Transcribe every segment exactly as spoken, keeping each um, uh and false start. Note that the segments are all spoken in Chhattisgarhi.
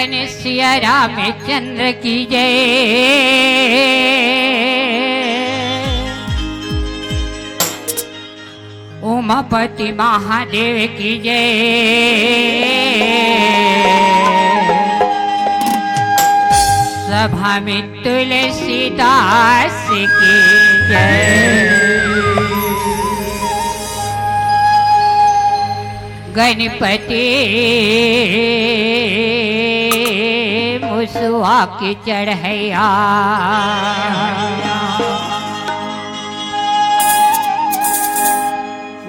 सिया रामचंद्र की जय। उमापति महादेव की जय। सभा में तुलसीदास की जय। गणपति मुसवा के चढ़ैया।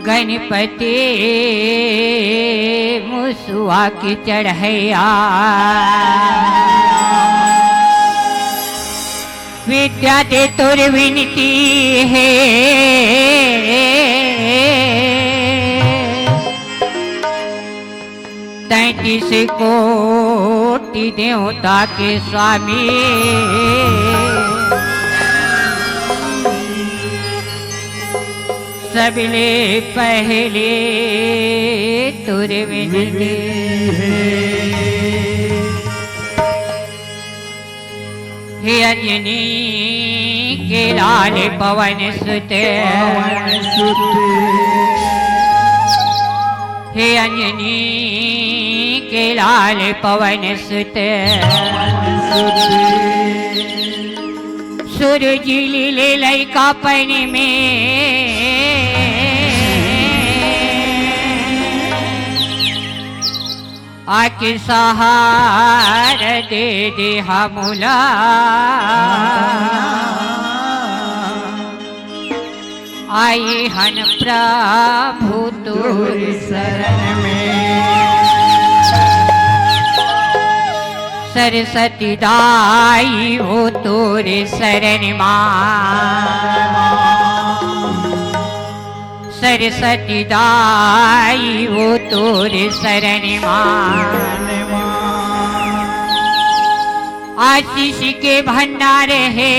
गणपति मुसवा के चढ़ैया। विद्या दे तोर विनती हे। तैंतीस कोटि देवता के स्वामी। सबले पहले तोर विनती हे। हे अंजनी के लाल पवन सुत। पवन सुत। हे अंजनी के लाल पवन सुत। पवन सुत। सूरज लीले लइका पन में। आके सहार दे दे हमला। आई हन प्रभु तोर शरण में। सरस्वती दाई वो तोर शरण मा। सरस्वती दाई वो तोर शरण मा। आशीष के भंडार हे।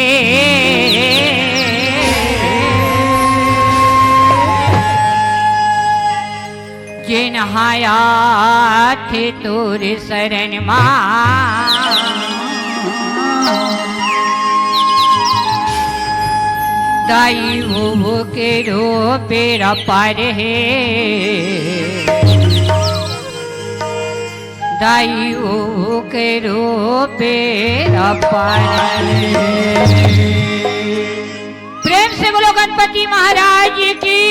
जेन हा आथे तोर शरण मा। दाई वो के रूप अपार हे। दाई वो के रूप अपार हे। प्रेम से बोलो गणपति महाराज की।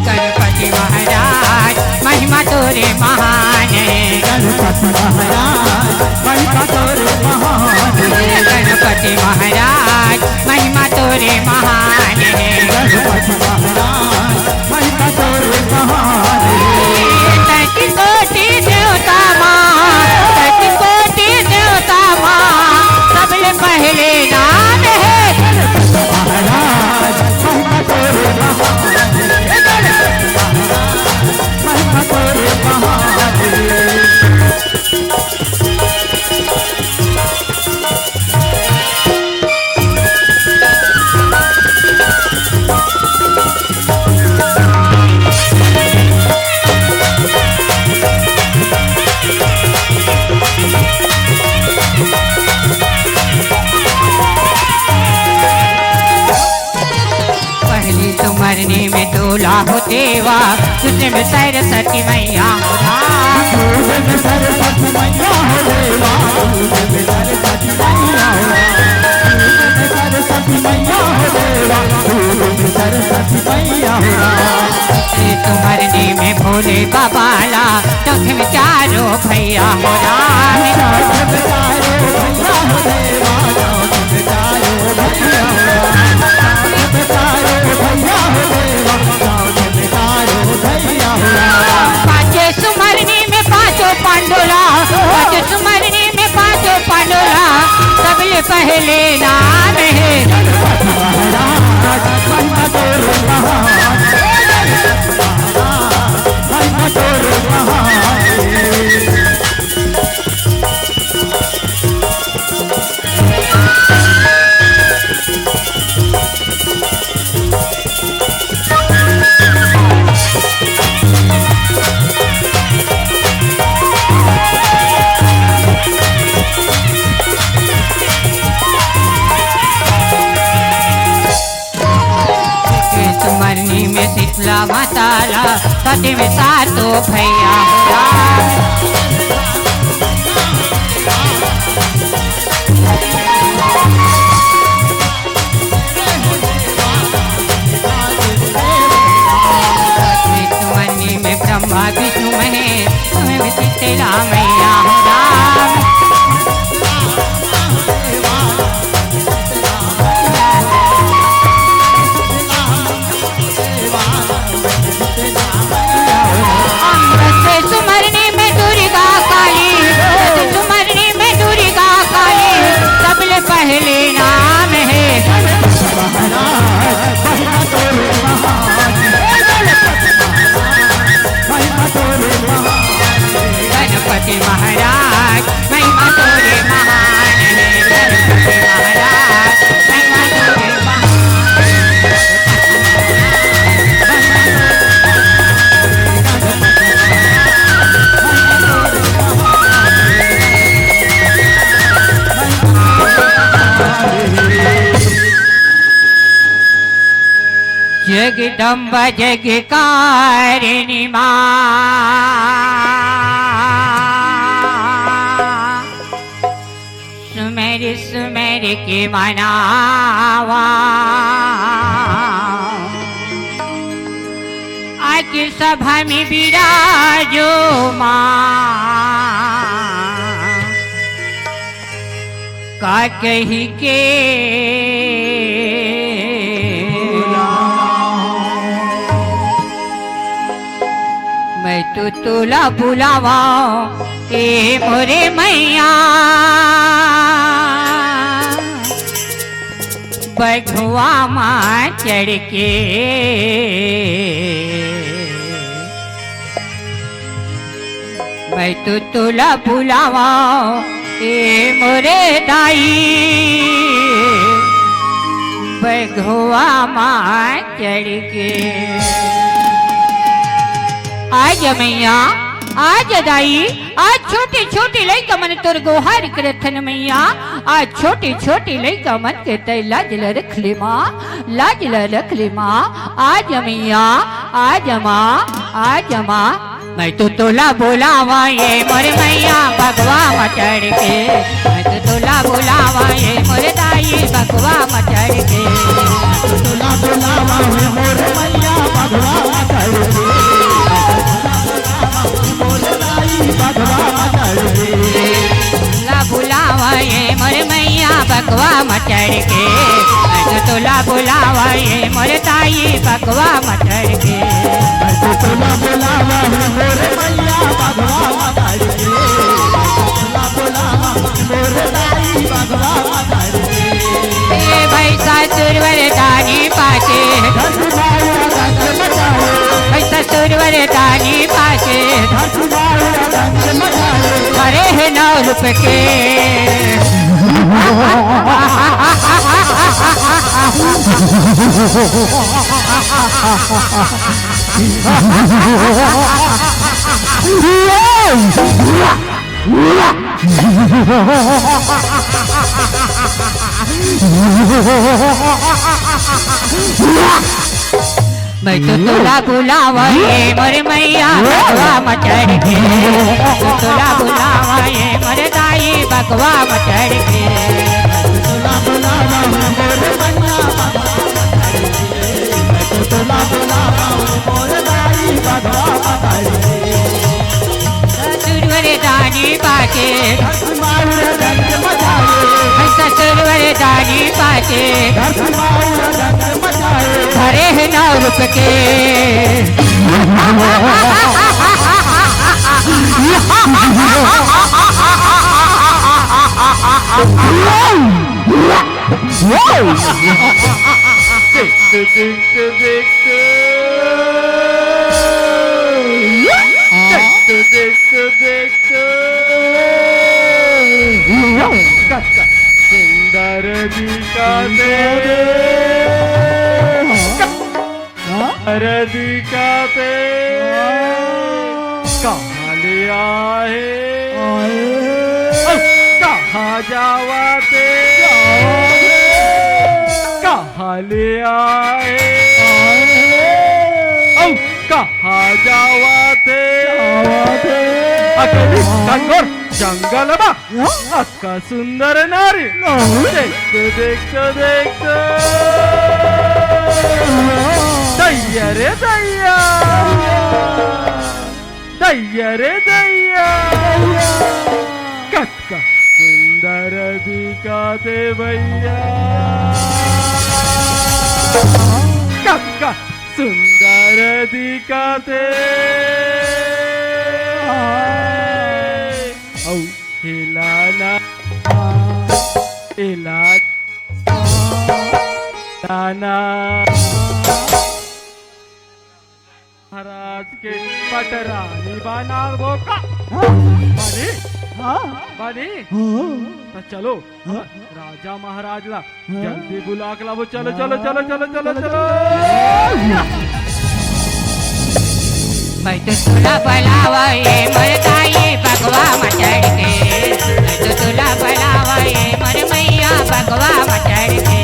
गणपति महाराज महिमा तोरे महान हे। गणपति महाराज महिमा तोरे महान हे। गणपति महाराज महिमा तोरे महान हे। गणपति महाराज महिमा तोरे महान हे। तैंतीस कोटि देवता मा, तैंतीस कोटि देवता मा, सबले पहले नाम हे। गणपति महाराज महिमा तोरे महान हे। गणपति महाराज महिमा तोरे महान हे। पहली सुमरनी में तोला हो देवा, दूसरे में सरस्वती मैया हो राम। दूसरे में सरस्वती मैया हो देवा, दूसरे में सरस्वती मैया हो राम। दूसरे में सरस्वती मैया हो देवा, दूसरे में सरस्वती मैया हो राम। ये सुमरनी में भोले बाबा ला, चौथे में चारों भैया हो राम। चौथे में चारों भैया हो देवा, चौथे में चारों भैया हो राम। चौथे में चारों भैया हो देवा, चौथे में चारों भैया हो राम। पांचे सुमरनी में पांचों पांडोला, पांचे सुमरनी में पांचों पांडोला, सबले पहले नाम हे। गणपति महाराज महिमा तोरे तारा सती में सातो भैया हो राम। विष्णु मनी में ब्रह्मा विष्णु महेश, तुम्हें विचित्र मैया हो राम। अमृत सुमरनी में दुर्गा काली, अमृत सुमरनी में दुर्गा काली, सबले पहले नाम है। गणपति महाराज महिमा तोरे महान है, गणपति महाराज महिमा तोरे महान। जगदम्बा जगकारिणी माँ, सुमेर सुमेर के मनावा। आके सभा में बिराजो माँ, का कही के मैं तो तोला बुलावा ए मोरे मैया, बघवा मा चढ़ के। मैं तो तोला बुलावा ए मोरे दाई, बघवा मा चढ़ के। आजा मैया, आजा दाई, आज छोटे छोटे लइका मन तोर गोहार करथन मैया। आज छोटे छोटे लइका मन के तै लाज ल रख ले माँ, लाज ल रख ले माँ। आजा मैया, आजा माँ, आजा माँ। मैं तो तोला बोलावा ये मोर मैया बघवा म चढ़ के, मैं तो तोला बोलावा ये मोर दाई बघवा म चढ़ के। तोला बोलावा ये मोर मैया बघवा म चढ़ के। ला बुलावा ये मोर मैया बघवा म चढ़ के, मैं तो तोला बुलावा ये मोर ताई बघवा म चढ़ के। मैं तो तोला बुलावा ये मोर मैया बघवा म चढ़ के, तोला बुलावा ये मोर ताई बघवा म चढ़ के। ए भाई ससुर वरदानी पाके, भाई ससुर वरदानी पाके, भरे हे नौ रूप के। मैं तो तोला बुलावा ये मोर मैया बघवा म चढ़ के, मैं तो तोला बुलावा ये मोर दाई बघवा म चढ़ के। तोला बुलावा ये मोर मैया बघवा म चढ़ के, मैं तो तोला बुलावा ये मोर दाई बघवा म चढ़ के। ससुर वरदानी पाके, ससुर वरदानी पाके, भरे हे नौ रूप के। देखते देखते देखते देखते देखते देखते सुंदर दिखाते, सुंदर दिखाते कहाँ ले आए? कहाँ जावाते? कहाँ ले आए? कहाँ जावत हे? जावत हे। अकेली घनघोर जंगल मा। हाँ? अतका सुंदर नारी। नहीं। देख तो, देख तो, देख तो। दैया रे दैया। दैया रे दैया। कतका सुंदर दिखत हे भैया। कतका सुंदर दिखत हे। अउ हेला ना, एला ना। महाराज के पटरानी बनाबो का? हाँ? बनी? हाँ। बनी? हाँ। त चलो, हाँ। राजा महाराज ला हाँ। जल्दी बुला के लाबो। चलो, चलो, चलो, चलो, चलो, चलो। मैं तो तोला बलावा ए मोर दाई बघवा म चढ़ के, मैं तो तोला बलावा ए मोर मैया बघवा म चढ़ के।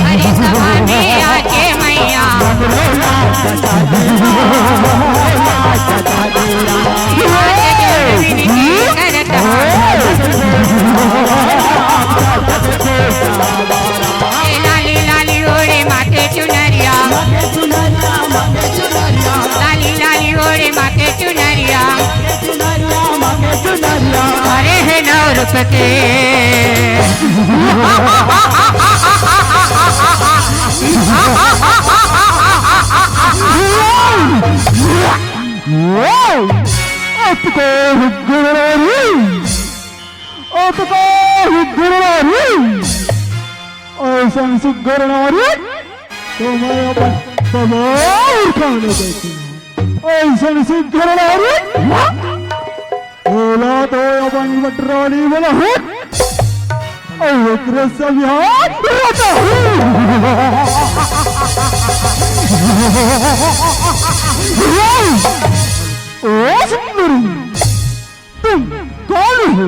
अरे सभा में आके मैया, हाथ जोड़ विनती करत हूँ। ए लाली लाली ओढ़े माथे चुनरिया, लाली लाली ओढ़े माथे चुनरिया। अरे हे नौ रूप के। अतको सुघर नारी, अतको सुघर नारी, अइसन सुघर नारी, तो मैं अपन बबा उठाने देती हूँ। अइसन सुघर नारी, ओला तो अपन पटरानी बनाहूँ। अउ ओकरे सब यहाँ रहता हूँ। ओ सुंदरी, तुम कौन हो?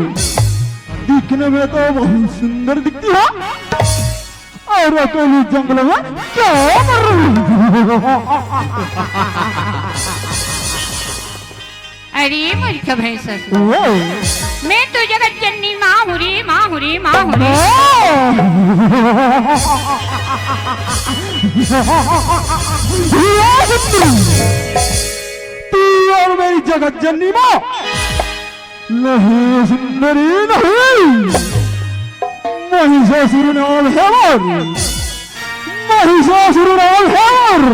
दिखने में तो बहुत सुंदर दिखती हो। अउ अकेली जंगल में क्या कर रही हो? अरे मूर्ख भैंस। ओ। मैं तो जगत जननी माँ हूँ रे, माँ हूँ रे, माँ हूँ रे। ओ। तू और मेरी जगत जननी माँ। नहीं सुंदरी नहीं, महिषासुर नाम है मोर, महिषासुर नाम है मोर,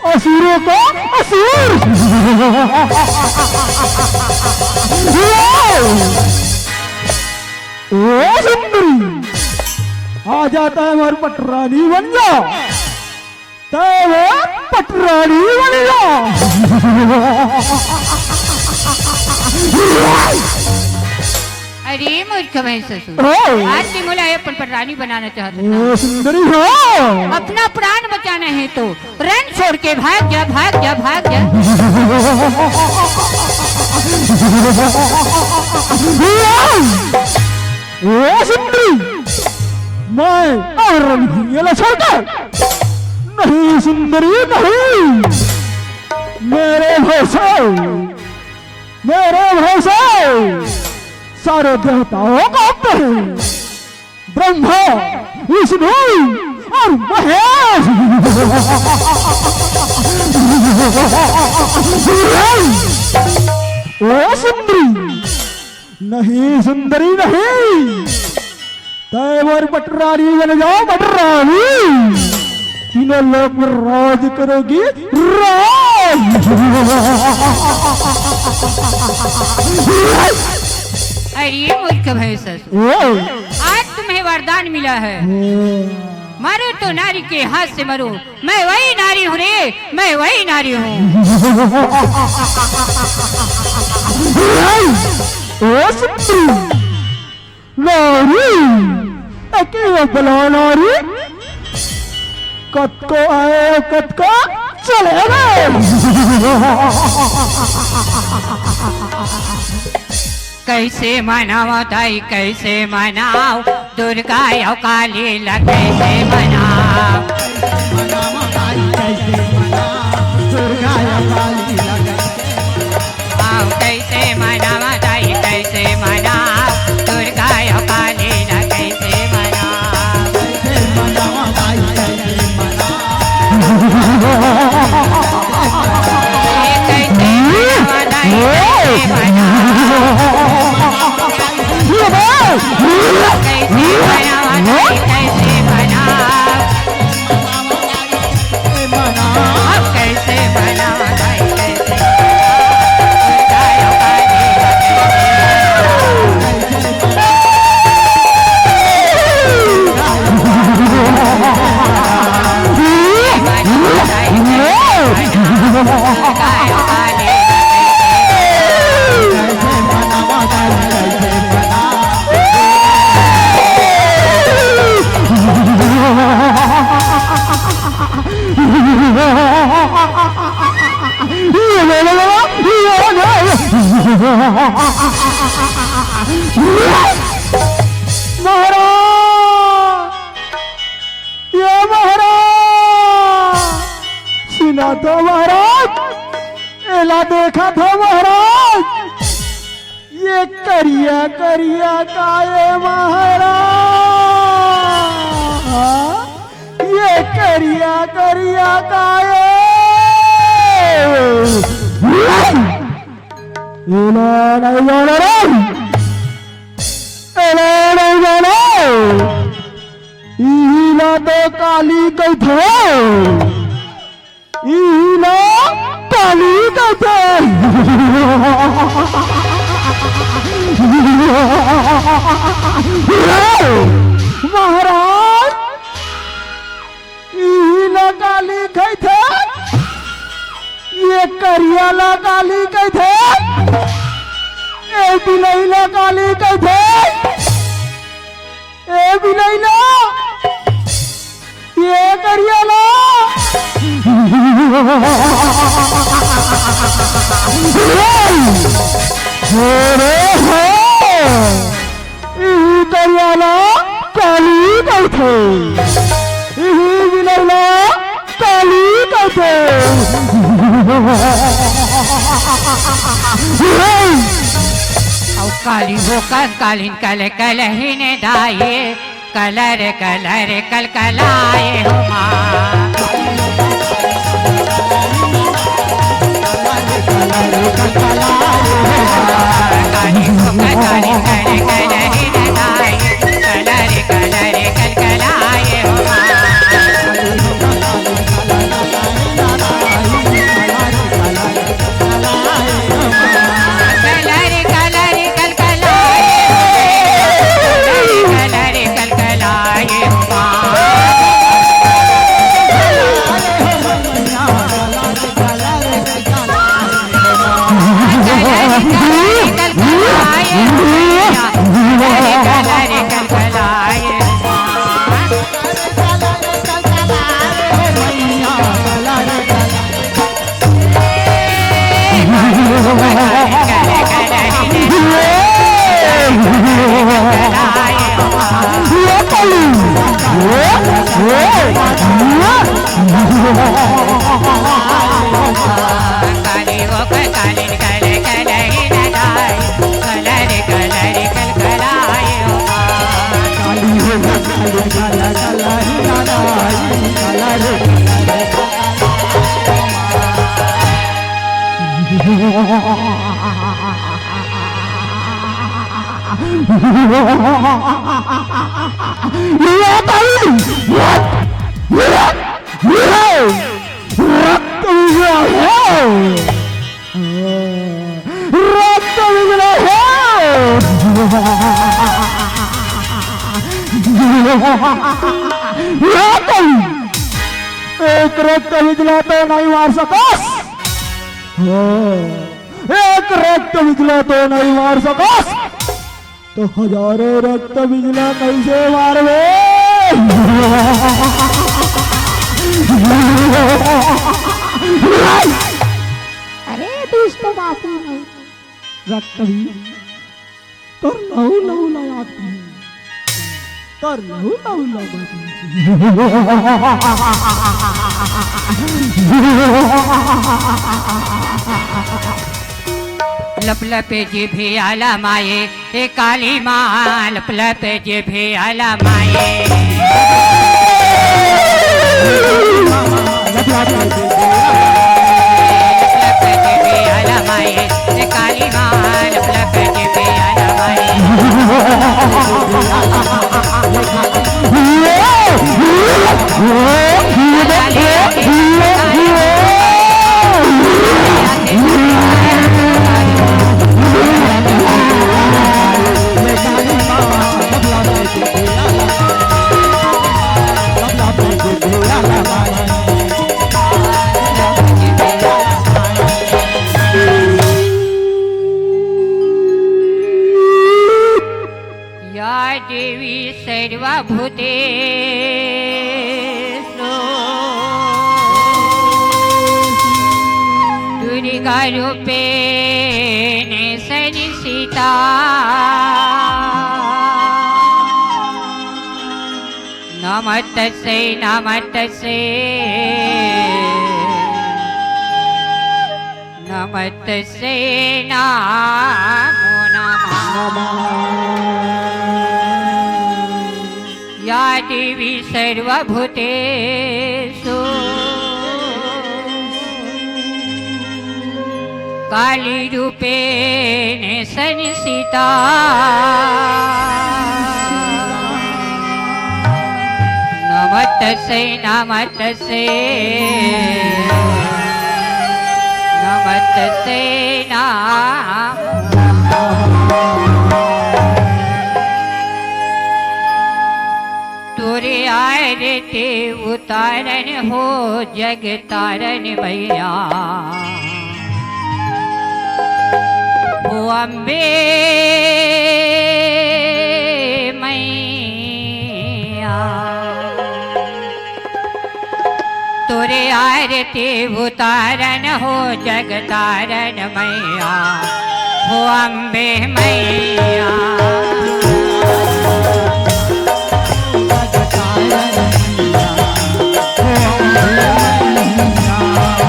असुरों का असुर। ओ सुंदरी, आ जाता है हमारी पटरानी बन जा। तैं वो पटरानी बन जा। अरे मूर्ख भैंस ससुर, ओ। आज से मोला अपन पटरानी बनाना चाहत हस। ओ सुंदरी हो। अपना प्राण बचाना है तो रण छोड़ के भाग जा, भाग जा, भाग जा। ओ सुंदरी, मैं और रंगीला छोड़कर नहीं सुंदरी नहीं। मेरे भरोसे, मेरे भरोसे सारे देवताओं को आते हैं, ब्रह्मा, विष्णु और महेश। ओ सुंदरी, नहीं सुंदरी नहीं, तैं मोर पटरानी बन जा, पटरानी। तीनों लोक में राज करोगी, राज। अरे मूर्ख भय ससुर, ओ। आज तुम्हें वरदान मिला है। ओ। मरो तो नारी के हाथ से मरो। मैं वही नारी हूँ रे, मैं वही नारी हूँ। ओ सुंदरी, नारी, एके बला नारी, कतको आए, कतको चले गए। कैसे मनाव दाई, कैसे मनाव दुर्गा अउ काली ला, कैसे मनाव? आओ, कैसे मनावा दाई, कैसे मनाओ दुर्गा अउ काली ला, कैसे मनाओ? ए, कैसे मनावा दाई, कैसे मनाओ? कैसे मनावा दाई, कैसे मनाओ? अब कैसे मनावा दाई, कैसे मनावा? महाराज, ए महाराज, सुना तो महाराज, एला देखा था महाराज, ये करिया करिया काए महाराज, ये करिया करिया काए। एला नहीं जाना रे, एला नहीं जाना। इही ला तो काली कहिथे। इही ला काली कहिथे। महाराज, इही ला काली कहिथे, ये करिया ला काली कहिथे, ए बिलई ला काली कहिथे। ए बिलई ला, ये करिया ला। अरे हो, इही करिया ला काली कहिथे, इही बिलई ला काली कहिथे। अउ काली हो कंकालिन कल कलहिन दाई, कलर कलर कलकलाए हो माँ। काली हो कंकालिन कल कलहिन दाई, कलर कलर कलकलाए हो माँ। रक्त विग्रह है। रक्त विग्रह है। एक रक्त बिजला तो नहीं मार सकस। हाँ, एक रक्त बिजला तो नहीं मार सकस, तो हजारों रक्त बिजला कैसे मारबे? अरे दुष्ट बापू, रक्त भी तोर लहू लहू ला याद पीही। तोर लहू लहू ला बात पीही। लप लप जिभिया ला माये, ए काली माँ, लप लप जिभिया ला माये। लप लप जिभिया ला माये, ए काली माँ, लप लप जिभिया ला माये। या देवी सर्वभूतेषु दुर्गारूपेण संस्थिता। नमस्तस्यै, नमस्तस्यै, नमस्तस्यै नमो नमः। या देवी सर्वभूतेषु काली रूपेण संस्थिता। नमस्तस्यै, नमस्तस्यै, नमस्तस्यै नमो नमः। तोरे आरती उतारन हो जग तारन मैया, ओ अम्बे मैया। तोरे आरती उतारन हो जग तारन मैया, हो अम्बे मैया।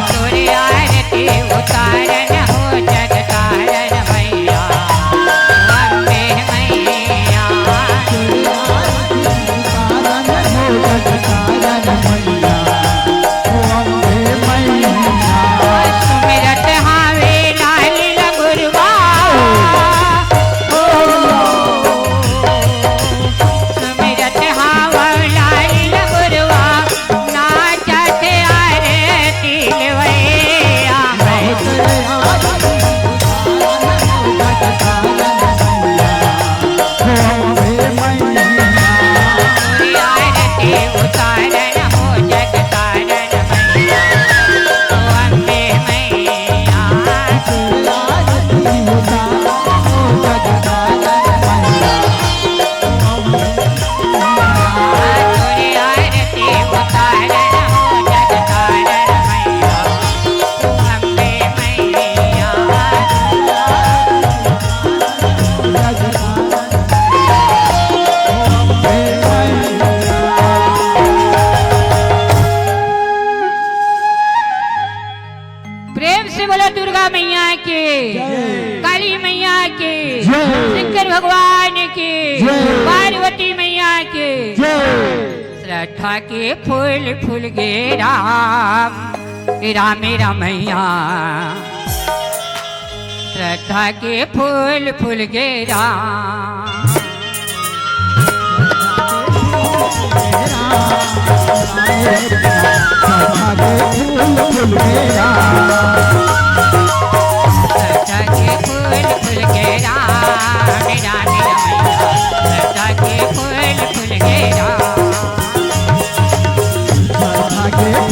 तोरे आरती उतारन हो जग तारन मैया, अम्बे मैया। सुमिरत हावे लाल लंगुरवा, ओ, सुमिरत हावे लाल लंगुरवा, नाचत आरती लेवैया मैं। आरती उतारन हो जग तारन मैया, ओ अम्बे मैया। तोरे आरती उतारन हो जग तारन मैया, अम्बे मैया। प्रेम से बोलो दुर्गा मैया की, जय। काली मैया की, जय। शंकर भगवान की, जय। पार्वती मैया की। जय। श्रद्धा के फूल फूल गे राम, राम रमैया। श्रद्धा के फूल फूल गे राम। श्रद्धा के फूल फूल गे राम, राम, राम।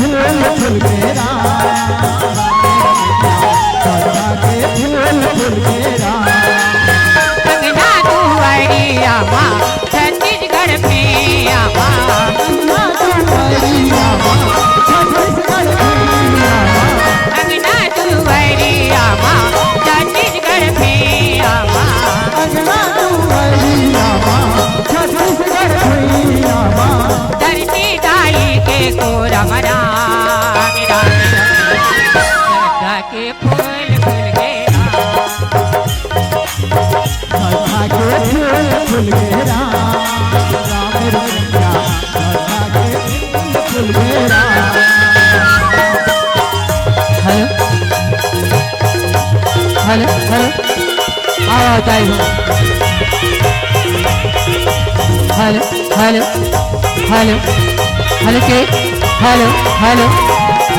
फूल फूल के राम, राम के फूल फूल के राम। अंगना दुआरिया मा छत्तीसगढ़ भुइयां मा। अंगना दुआरिया मा छत्तीसगढ़ भुइयां मा। अंगना दुआरिया मा छत्तीसगढ़ भुइयां मा। अंगना दुआरिया मा छत्तीसगढ़ भुइयां मा। धरती दाई के कोरम राम, राम, राम। श्रद्धा के फूल फूल गे राम। श्रद्धा के फूल फूल गे राम, राम रमैया। श्रद्धा के फूल फूल गे राम। Hello, hello, hello. आओ, आओ, जय हो। हेलो, हेलो, हेलो, हेलो, के? Hello, hello,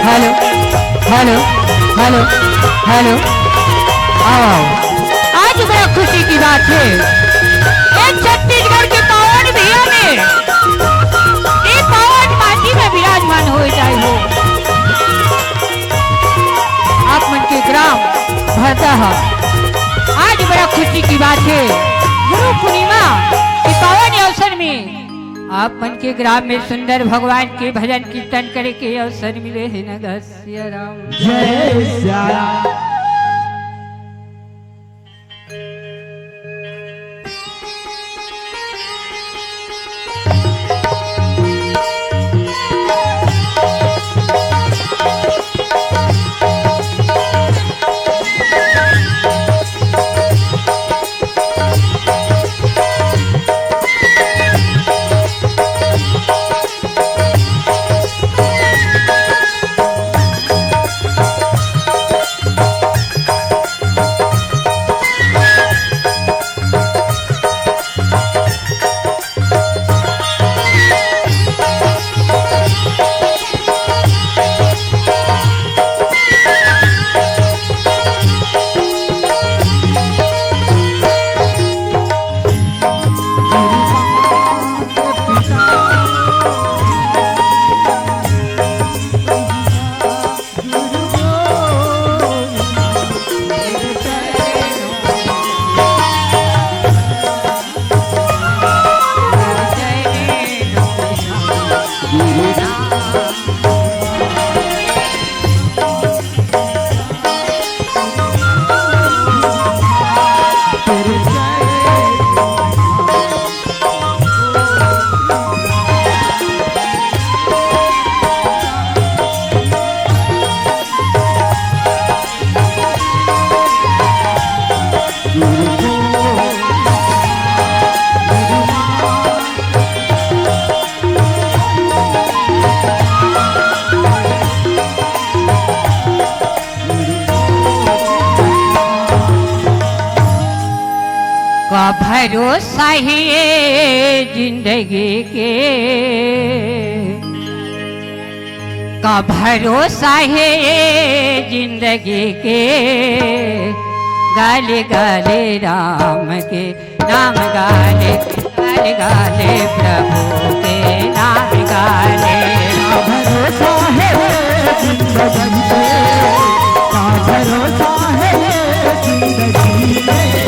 hello, hello, hello, hello. आओ, आओ। आज बड़ा खुशी की बात है, ये छत्तीसगढ़ के पावन भुइयां में, ये पावन माटी में विराजमान हो जाए हो। आप मन के ग्राम भरदा हा। आज बड़ा खुशी की बात है, गुरु पूर्णिमा के पावन अवसर में आप मन के ग्राम में सुंदर भगवान के भजन कीर्तन करे के अवसर मिले हे न गा सिया राम। जय सिया राम। का भरोसा हे जिंदगी के, का भरोसा हे जिंदगी के, गाले गाले राम के नाम गाले, गाले गाले प्रभु के नाम गाले। का भरोसा हे जिंदगी के, का भरोसा हे जिंदगी के,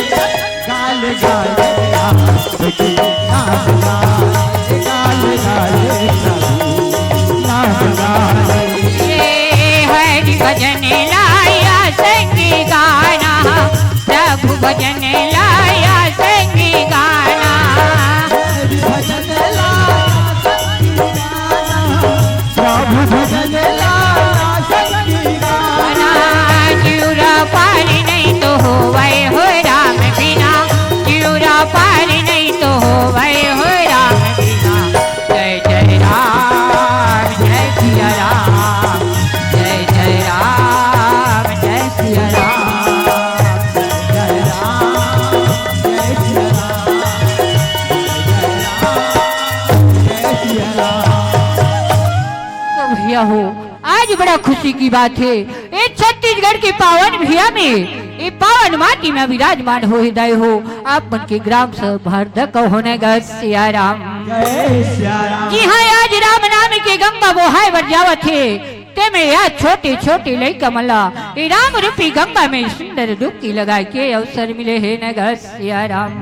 गाले गाले राम के नाम गाले, गाले गाले प्रभु नाम गाले। ये हरि भजन लाया संगी गाना, प्रभु भजन लाया संगी गाना। हरि भजन लाया संगी गाना, प्रभु भजन लाया संगी गाना। गाना। जिउरा पार नहीं तो होवै हो राम बिना, जिउरा पार नहीं तो होवै हो राम बिना। जय जय राम, जय सिया राम, जय जय राम, जय सिया राम, जय राम, जय सिया राम, जय राम, जय सिया राम। तो भैया हो, आज बड़ा खुशी की बात है, ये छत्तीसगढ़ के पावन भुइयां में, ये पावन माटी में विराजमान हो हृदय हो, आप मन के ग्राम सभा भरदा कहो न गा सिया राम। जिहां आज राम नाम के गंगा बोहाय बर जावत हे, तेमे या छोटे छोटे लइका मन ला ए राम रूपी गंगा में सुंदर डुबकी लगाय के अवसर मिले हे न गा सिया राम।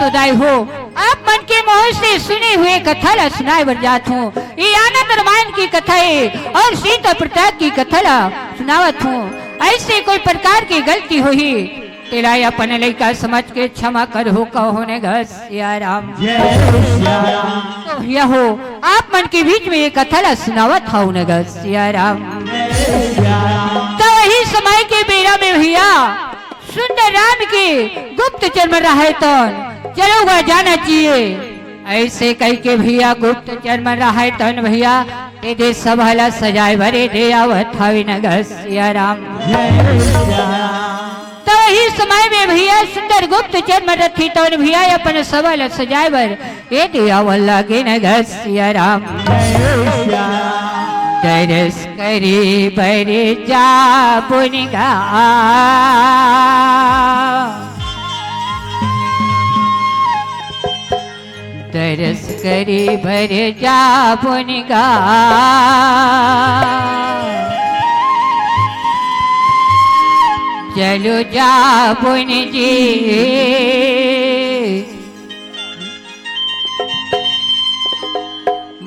तो दाई हो, आप मन के मुंह से सुने हुए कथा ला सुनाय बर जात हूं। ये आनंद रामायण की कथा हे अउ सीता प्रताप की कथा ला सुनावत हूं। ऐसे कोई प्रकार की गलती होही, तेला अपन लइका समझ के क्षमा करहू, कहो न गा सिया राम। तो भैया हो, आप मन के बीच में ये कथा ला सुनावत हूं न गा सिया राम। तो वही समय के बेरा में भैया सुंदर राम के गुप्तचर मन रहय तौन, चलो गा जाना चाहिए। ऐसे कहिके भैया गुप्तचर मन रहय तौन भैया, ए दे सभा ला सजाय बर ए दे आवत हावे न गा सिया राम। तो वही समय में भैया सुंदर गुप्तचर मन रथे तौन भैया अपन सभा ला सजाय बर ए दे आवत लागे न गा सिया राम। दरस करे बर जाबो न गा, दरस करे बर जाबो न गा, चलो जाबो न जी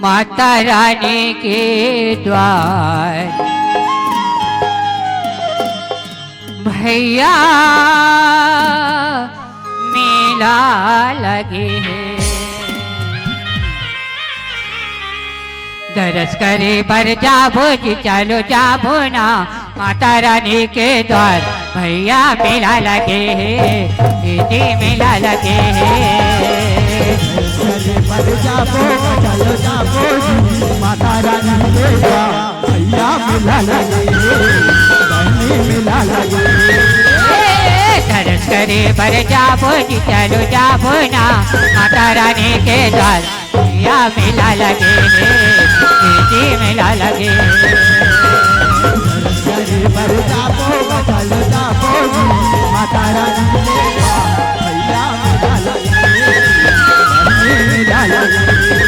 माता रानी के द्वार। भैया मेला लगे हे, दरस करे बर जाबो जी, चलो जाबो ना माता रानी के द्वार। भैया मेला लगे हे, दीदी मेला लगे हे। दरस करे बर जाबो, चलो जाबो जी, माता रानी के द्वार। भैया मेला लगे हे, बहनी मेला लगे हे। दरस करे बर जाबो जी, चलो जाबो ना माता रानी के द्वार। भैया मेला लगे हे, दीदी मेला लगे हे। दरस करे बर जाबो, चलो जाबो जी, माता रानी के द्वार। भैया मेला लगे हे, बहनी मेला लगे हे।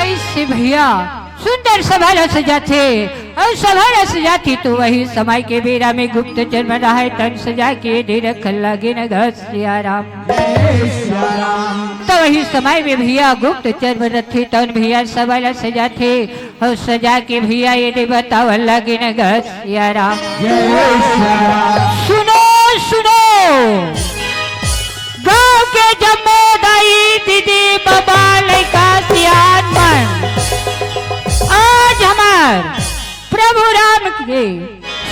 ऐसे भैया सुंदर सभा ला सजाथे, अउ सभा ला सजाथे तो वही समय के बेरा में गुप्तचर मन रहय तौन सजा के दे रखन लागे न गा सिया राम। तो वही समय में भैया गुप्तचर मन रथे तौन भैया सभा ला सजाथे, अउ सजा के भैया ए दे बतावन लागे न गा सिया राम। सुनो सुनो, गांव के जम्मो दाई, दीदी, बाबा, लइका, सियान मन, आज हमर प्रभु राम के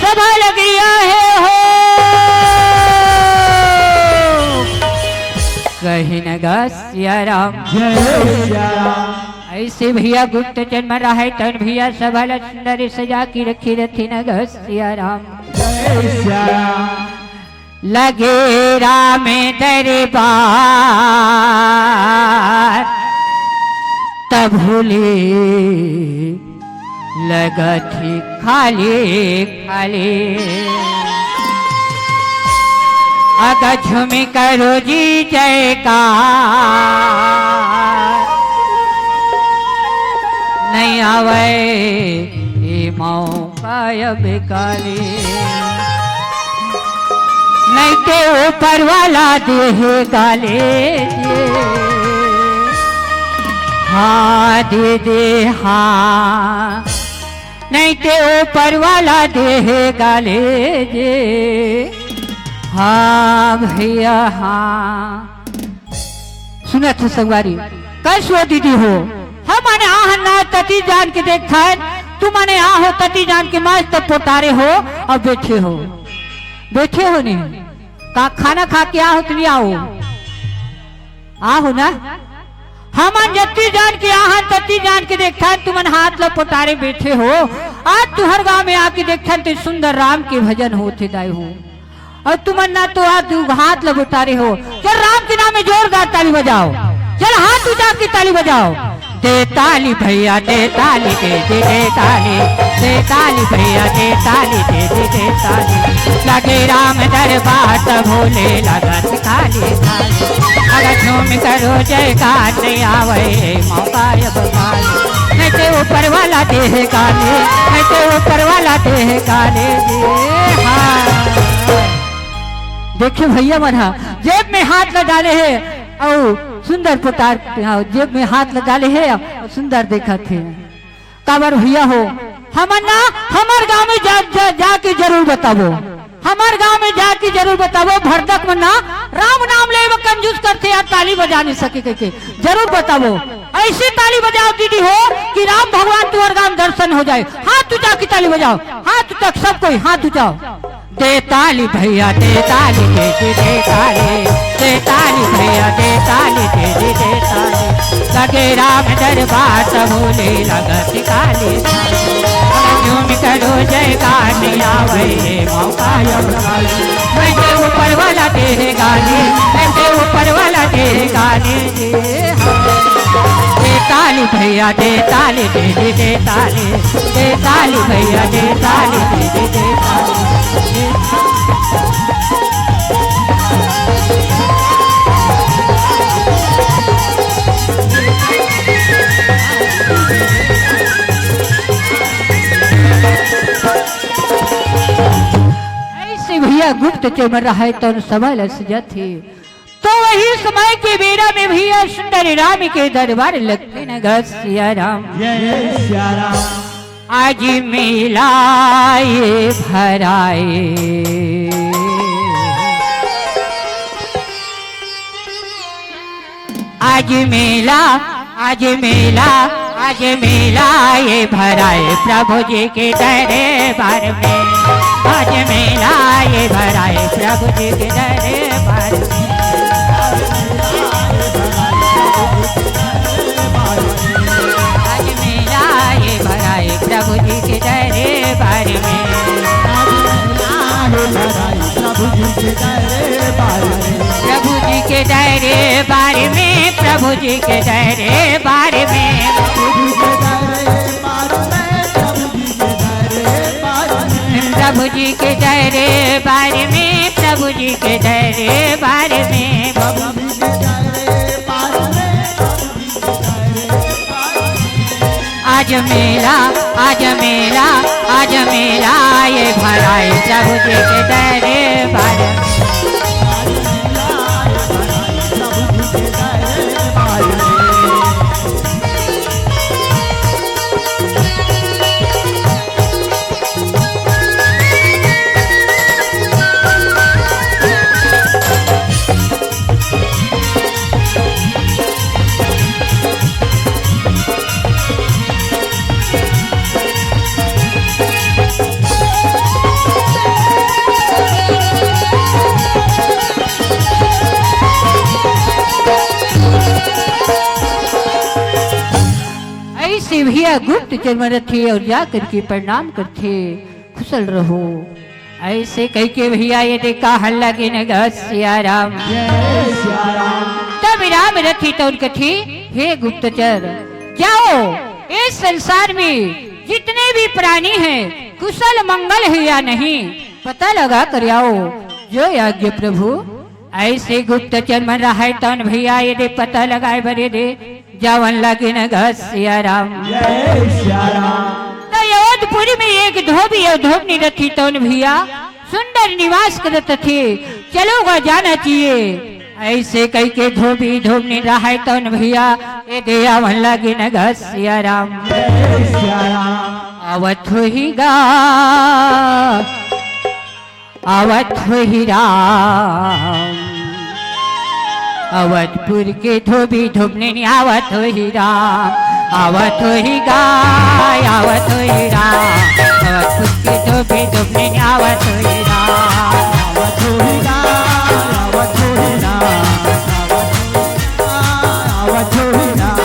सभा लगे हे हो। कहिन गा सिया राम। ऐसे भैया गुप्तचर मन रहय तौन भैया सभा ला सुंदर सजा के रखे रथे न गा सिया राम। लगे राम दरबार, तब भूले लगत ही खाली खाली। अगा झूमी करो जी जयकार, नइ आवय ए मौका अब काली। नइ ते ऊपर वाला देहे गाली जी, हाँ दीदी हाँ, नइ ते ऊपर वाला देहे गाली जी, हाँ भैया हाँ। सुनत हो संगवारी, कस हो दीदी हो, हमन आहन ना तती जान के देखथन, तुमन आहो तती जान के मस्त पोटारे हो अउ बैठे हो, बैठे हो नहीं। का खाना खा के आहो त नहीं आहो? आहो ना? हमन जत्ती जान के आहन तत्ती जान के देखथन, तुमन हाथ ल पोटारे बैठे हो। आज तुहर गांव में आके देखथन त सुंदर राम के भजन होथे दाई हो। अउ तुमन ना तो आज दू हाथ ल पोटारे हो। चल राम के नाम में जोरदार ताली बजाओ। चल हाथ उठा के ताली बजाओ। दे ताली भैया, दे ताली, दे दे दे ताली, दे ताली भैया, दे ताली, दे दे दे ताली। लगे राम दरबार त भोले लगत खाली खाली। अगर झूम करो जयकार नहीं आवे मौका अब खाली। नहीं तो ऊपर वाला देह गाली, नहीं तो ऊपर वाला देह गाली जी। हाँ। देखिए भैया मन हा जेब में हाथ ल डाले हे अउ सुंदर पोटार, हाँ, जेब में हाथ ल डाले हे अउ सुंदर देखत हे। काबर भैया हो, हमन ना हमर गांव में जा, जा, जाके जरूर बताबो, हमर गांव में जाके जरूर बताबो, भरदक मन ना राम नाम ले में कंजूस करथे यार, ताली बजा नहीं सके कह के जरूर बताबो। ऐसी ताली बजाओ दीदी हो कि राम भगवान तुम्हारे गांव में दर्शन हो जाए। हाथ उठा के ताली बजाओ, हाथ उठा, सब कोई हाथ उठाओ। दे ताली भैया, दे ताली, दे दे दे ताली, दे ताली भैया, दे ताली, दे दे दे ताली। लगे राम दरबार त भोले लगत खाली। झूम करो जयकार नहीं आवे मौका अब खाली। नहीं तो ऊपर वाला देह गाली, नहीं तो ऊपर वाला देह गाली। दे ताली भैया, दे ताली, दे दे दे ताली, दे ताली भैया, दे ताली, दे दे दे ताली। ऐसे भैया गुप्तचर मन रहय तउन समय ल सजत हे। तो वही समय के बेरा में भैया सुंदर राम के दरबार लगे न गा सिया राम। जय सिया राम। आज मेला ये भराए, आज मेला, आज मेला, आज मेला ये भराए प्रभु जी के दरबार में। आज मेला ये भराए प्रभु जी के दरबार में। आज मेला ये भराए प्रभु जी के दरबार में। आज मेला ये भराए प्रभु जी के दरबार में। प्रभु जी के दरबार में, प्रभु जी के दरबार में। प्रभु जी के दरबार में, प्रभु जी के दरबार में, प्रभु जी के दरबार में। आज मेला, आज मेला, आज मेला ये भराए प्रभु जी के दरबार। ऐसे भैया गुप्तचर मन रथे अउ जा करके प्रणाम करथे, खुशल रहो। ऐसे कहिके भैया ये देखा हल्ला के नगर सिया राम। जय सिया राम। तब राम रथी तउन कथे, हे गुप्तचर, जाओ इस संसार में जितने भी प्राणी हैं कुशल मंगल है या नहीं पता लगा कर आओ। जय आज्ञा प्रभु। ऐसे गुप्तचर मन रहय तउन भैया ये दे पता लगाए बरे दे जावन लगिन गा सिया राम। जय सिया राम। त अवधपुरी में एक धोबी अउ धोबनी रथी तउन भैया सुंदर निवास करत थे, चलो गा जाना चाहिए। ऐसे कहिके धोबी धोबनी रहय तउन भैया ये दे आवन लगिन गा सिया राम। जय सिया राम। आवत होही गा, आवत होही राम, अवधपुर के धोबी धोबनी आवत होही राम। आवत होही गा, आवत होही राम, आवत फुटके धोबी धोबनी आवत होही राम। आवत होही गा, आवत होही राम, आवत होही गा, आवत होही राम,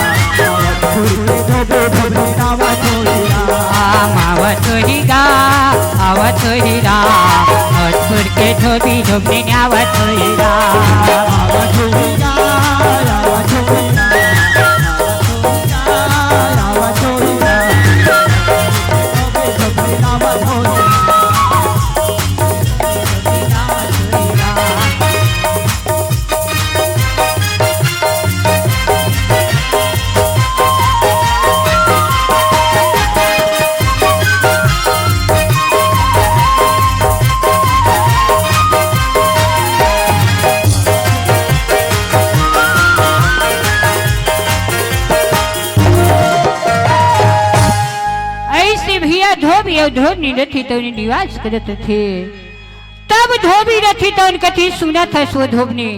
आवत फुटके धोबी धोबनी आवत होही राम। आवत होही गा, आवत होही राम, आवत फुटके धोबी धोबनी आवत होही राम। आवत होही गा, आवत होही राम, अइसे भैया धोबी अउ धोबनी रथी तौन निवास करत रथे। तब धोबी रथी तौन कथी सुनत हस वो धोबनी,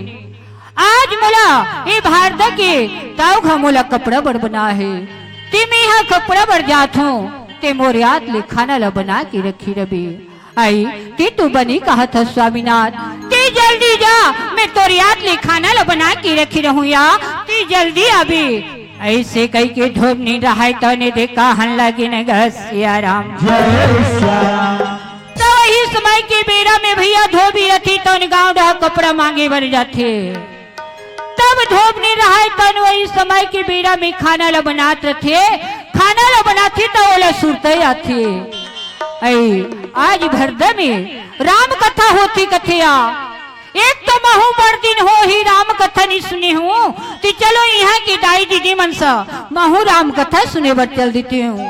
आज मोला ए भारत के ताऊ घा मोला कपड़ा बर बना हे, ते मेंहा कपड़ा बर जात हूँ, ते मोर याद ले खाना ला बना के रखी रबे। आई, ते तो बनी कहत हस स्वामीनाथ, ते जल्दी जा, मैं तोर याद ले खाना ला बना के रखी रहूं या, ते जल्दी आबे। अइसे कहि के धोबनी रहाय तौन दे कहन लगिन गा सिया राम। जय सिया राम। त वही समय के बेरा में भैया धोबी रथी तौन गांव डहा कपड़ा मांगे बर जाथे। तब धोबनी रहाय तौन वही समय के बेरा में खाना ला बनात रथे, खाना ला बनाथे त ओला सुरतई आथे। अई, आज भरदा में राम कथा होथे कथे या। एक तो महू बड़ दिन होही राम कथा नी सुने हूँ, त चलो इहाँ के दाई दीदी मन स महू राम कथा सुने बर चल देते हूँ।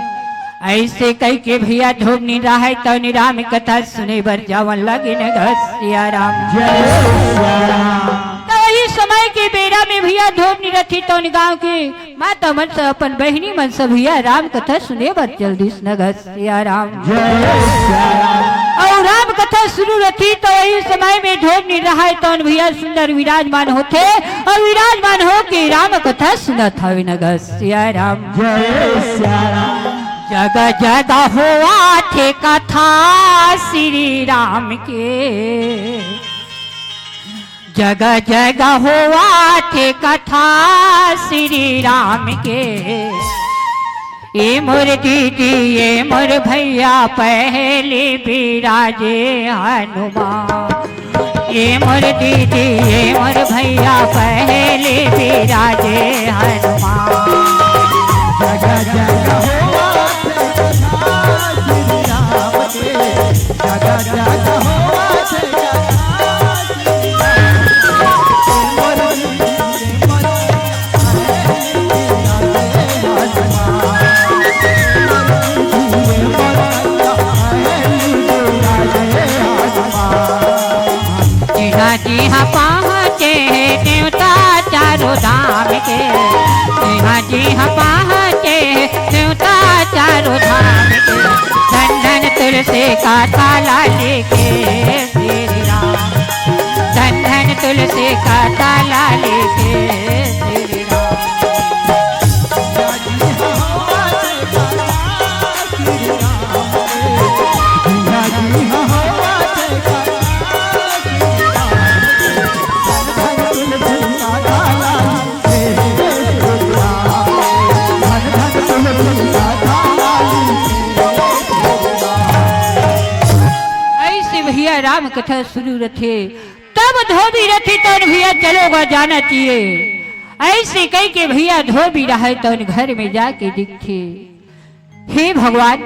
अइसे कहि के भैया धोबनी रहाय तौन राम कथा सुने बर जावन लगिन गा सिया राम। जय सिया राम। त वही समय के बेरा में भैया धोबनी रथी तौन गांव के माता मन स अपन बहिनी मन स भैया राम कथा सुने बर चल दिस न गा सिया राम। जय सिया राम। अउ राम कथा सुरू रथी त वही समय में धोबनी रहाय तौन भैया सुंदर विराजमान होथे अउ विराजमान होके राम कथा सुनत हवे न गा सिया राम। जय सिया राम। जगह जगह होवथे कथा श्री राम के, जगह जगह होवथे कथा श्री राम के। ए मोर दीदी, ए मोर भैया, पहली बिराजे हनुमान। ए मोर दीदी, ए मोर भैया, पहली बिराजे हनुमान। जगह जगह होवथे कथा श्री राम के, जगह जगह होवथे कथा श्री राम के। जिहाँ जिहाँ पहुँचे हे नेवता चारों धाम के, जिहाँ जिहाँ पहुँचे हे नेवता चारों धाम के। धन धन तुलसी कथा लाली के श्री राम, धन धन तुलसी कथा लाली के श्री राम। अइसे भैया राम कथा सुरू रथे, तब धोबी रथी तौन भैया चलो गा जाना चाहिए। अइसे कहि के भैया धोबी रहाय तौन घर में जाके दिखथे, हे भगवान,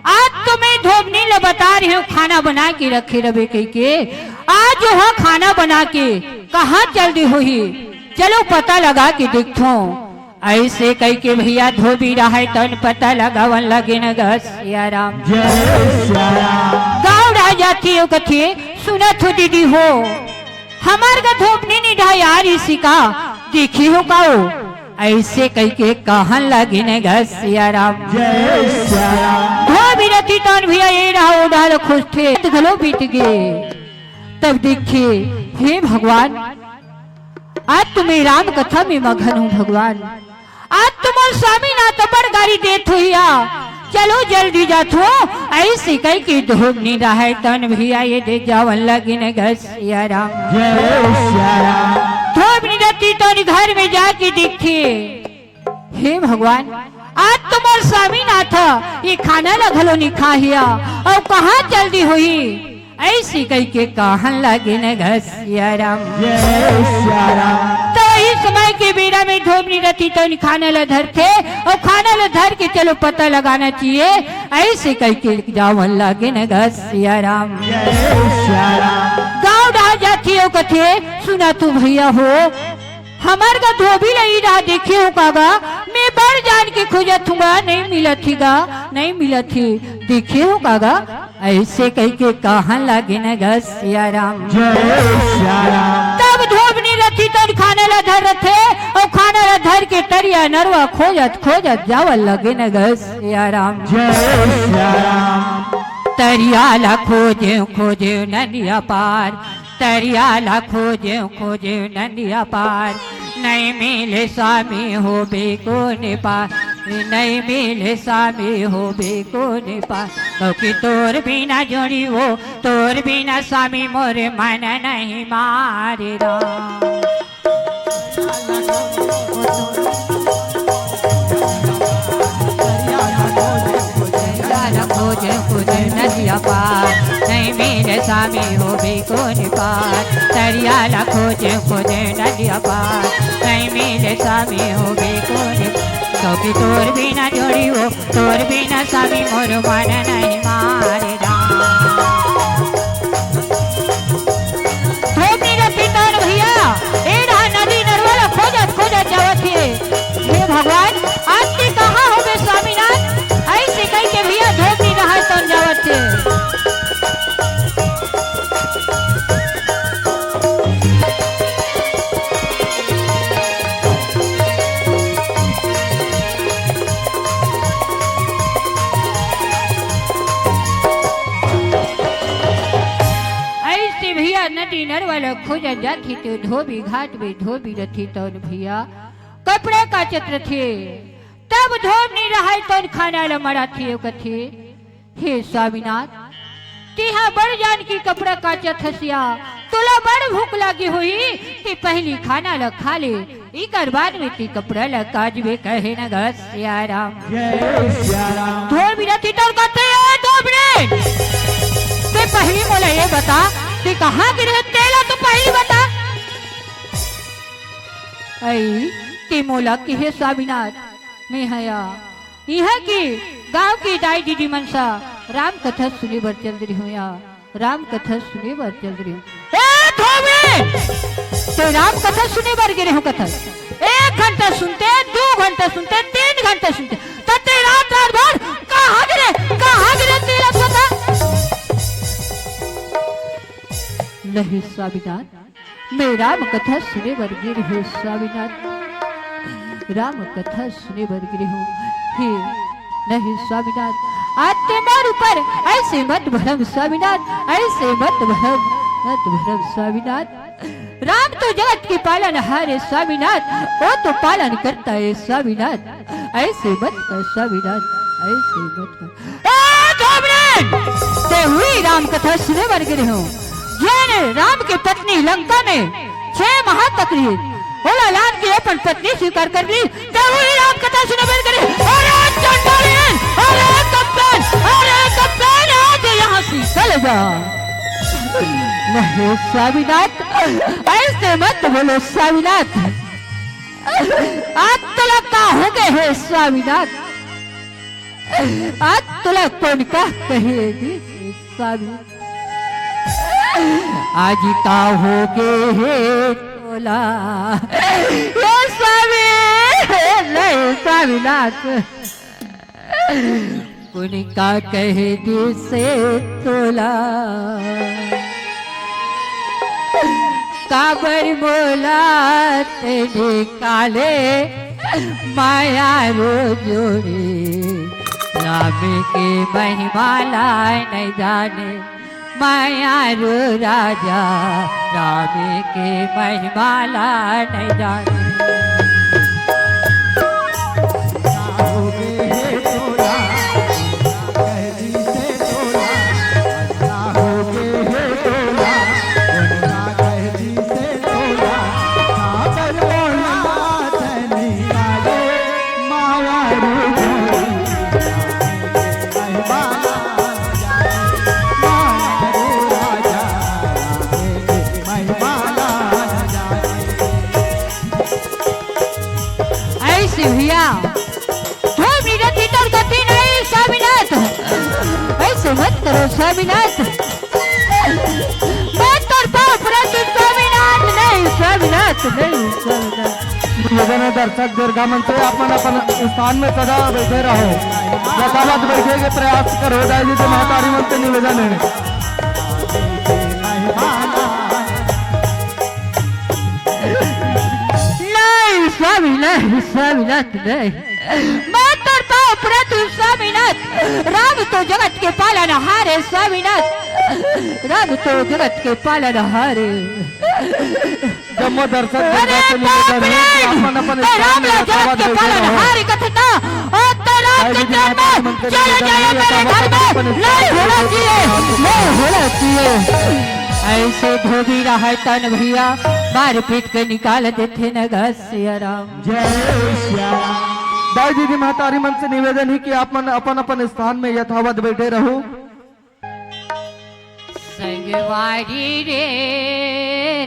आज तो मैं धोबनी ल बता रहे हूँ खाना बना के रखे रबे कहि के, आज जो ह खाना बना के कहाँ चल दे होही, चलो पता लगा के देखथों। अइसे कहि के भैया धोबी रहाय तौन पता लगावन लगिन गा सिया राम। जय सिया राम। गाँव डहा जाथे अउ कथे, सुनत हो दीदी हो, हमर गा धोबनी निढाय आय रिहिस का, देखे हो का ओ? अइसे कहि के कहन लगिन गा सिया राम। जय सिया राम। धोबी रथी तौन भैया ए डहा ओ डहा ल खोजथे, त घलो बीत गे। तब देखे, हे भगवान, आज तो मैं राम कथा में मगन हूँ भगवान। आज तो मोर स्वामीनाथ बड़ गारी देत होही या। चलो जल्दी जाथो। अइसे कहिके धोबनी रहय तौन भइया ए दे जावन लगिन ग सिया राम। जय सिया राम। धोबनी रहिथे तौन घर में जाके देखथे, हे भगवान, आज तो मोर स्वामीनाथ ए खाना ल घलो नइ खाय हे या, अउ कहाँ चल दे होही। अइसे कहिके कहन लगिन ग सिया राम। जय सिया राम। त ओही समय के बेरा में धोबनी रहिथे तौन खाना ल धरथे, अउ खाना ल धर के चलो पता लगाना चाहिए। अइसे कहिके जावन लगिन ग सिया राम। जय सिया राम। गाँव डहर जाथे अउ कथे, सुना तो भइया हो, हमर गा धोबी ल ए डहर देखे हो का गा? मैं बड़ जान के खोजत हँव गा, नइ मिलत हे गा, नइ मिलत हे, देखे हो का गा? अइसे कहिके कहन लगिन ग सिया राम। जय सिया राम। तब धोबनी रहिथे तौन खाना ल धर रहिथे, अउ खाना ल धर के तरिया नरवा खोजत खोजत जावन लगिन ग सिया राम। जय सिया राम। तरिया ल खोजेंव खोजेंव नदिया पार, तरिया ल खोजेंव खोजेंव नदिया पार, नइ मिले स्वामी होबे कोन पार, नइ मिले स्वामी होबे कोन पार। क्योंकि तोर बिना जोड़ी वो, तोर बिना स्वामी मोर मन नइ मारे राम। तरिया ल खोजेंव खोजेंव नदिया पार, नइ मिले स्वामी होबे कोन पार। तरिया ल खोजेंव खोजेंव नदिया पार, नइ मिले स्वामी होबे कोन। क्योंकि तोर बिना जोड़ी वो, तोर बिना स्वामी मोर मन नइ मारे राम। धोबनी रहिथे तौन भइया, ए डहर नदी नरवा ल खोजत खोजत जावत हे। हे भगवान, आज तें कहाँ होबे स्वामीनाथ? अइसे कहिके भइया धोबनी रहिथे तौन जावत हे। अइसे भइया नदी नरवा ल खोजत जाथे त धोबी घाट में धोबी रहिथे तौन भइया कपड़ा काचत रहिथे। तब धोबनी रहय तौन खाना ल मढ़ाथे अउ कथे, हे स्वामीनाथ, तेंहा बड़ जान के कपड़ा काचत हस या, तोला बड़ भूख लागे होही, तें पहिली खाना ल खा ले, इकर बाद में तें कपड़ा ल काचबे कहे न ग सिया राम। जय सिया राम। धोबी रहिथे तौन कथे, ए धोबनी, तें पहिली मोला ए बता, तें कहाँ गे रहे, तेला तो पहिली बता। अई, तें मोला कहे स्वामीनाथ, मैं हया इहाँ के गाँव के दाई दीदी मन सा राम कथा सुने बर चल दे रहे हँव या, राम कथा सुने बर चल दे रहे हँव। ए धोबी, तें राम कथा सुने बर गे रहे हँव कथा। एक घंटा सुनते, दू घंटा सुनते, तीन घंटा सुनते, त तें रात रात भर कहाँ गे रहे, कहाँ गे रहे तेला बता। नहीं स्वामीनाथ, मैं राम कथा सुने बर गे रहे हँव स्वामीनाथ, राम कथा सुने बर गे रहे हँव। हे, नहीं स्वामीनाथ, आज तें मोर ऊपर अइसे मत भरम स्वामीनाथ, अइसे मत भरम, मत भरम स्वामीनाथ। राम तो जगत के पालनहार हे स्वामीनाथ, वो तो पालन करता हे स्वामीनाथ, अइसे मत कर स्वामीनाथ, अइसे मत कर। ए धोबनी, तें उही राम कथा सुने बर गे रहे हँव, जेन राम के पत्नी लंका में छह माह तक रहिस, ओला लान के अपन पत्नी स्वीकार कर लिस, तें उही राम कथा सुने बर गे रहे हँव। अरे चंडालिन, अरे कप्पन, अरे कप्पन, आज यहाँ से चल जा। नहीं स्वामीनाथ, अइसे मत बोलो स्वामीनाथ। आज तोला का हो गे हे स्वामीनाथ? आज तोला कोन का कहे दिस स्वामी? आज का हो गे हे तोला? ए स्वामी, नहीं स्वामीनाथ। कोन का कहे दिस तोला? काबर मोला तें निकाले माया रो जोड़ी, राम के महिमा ला नहीं जाने, माया रो राजा, राम के महिमा ला नहीं जाने। स्वामीनाथ, मैं तोर पाँव परत हँव स्वामीनाथ, नहीं स्वामीनाथ, नहीं स्वामीनाथ। निवेदन हे दर्शक दीर्घा मन से, अपन अपन स्थान में सदा बैठे रहो, यथावत बैठे के प्रयास करो। दाई दीदी महतारी मन से निवेदन हे। नहीं स्वामीनाथ, स्वामीनाथ नहीं। मैं तोर पाँव परत हँव स्वामीनाथ। राम तो जगत के पालनहार हे स्वामीनाथ, राम तो जगत के पालनहार हे। जम्मो दर्शक अरे दर्शक बाप रे! अपन अपन ए राम ला जगत के पालनहार कथे ना, ओ तो राम के चरण में चले जाए मेरे घर में, नहीं होना चाहिए, नहीं होना चाहिए। ऐसे धोबी रहा है तन भैया, मार पीट के निकाल देथे न घर से आराम। जय श्याम। दाई दीदी महतारी मन से निवेदन हे कि आप मन अपन अपन स्थान में यथावत बैठे रहो। संगवारी रे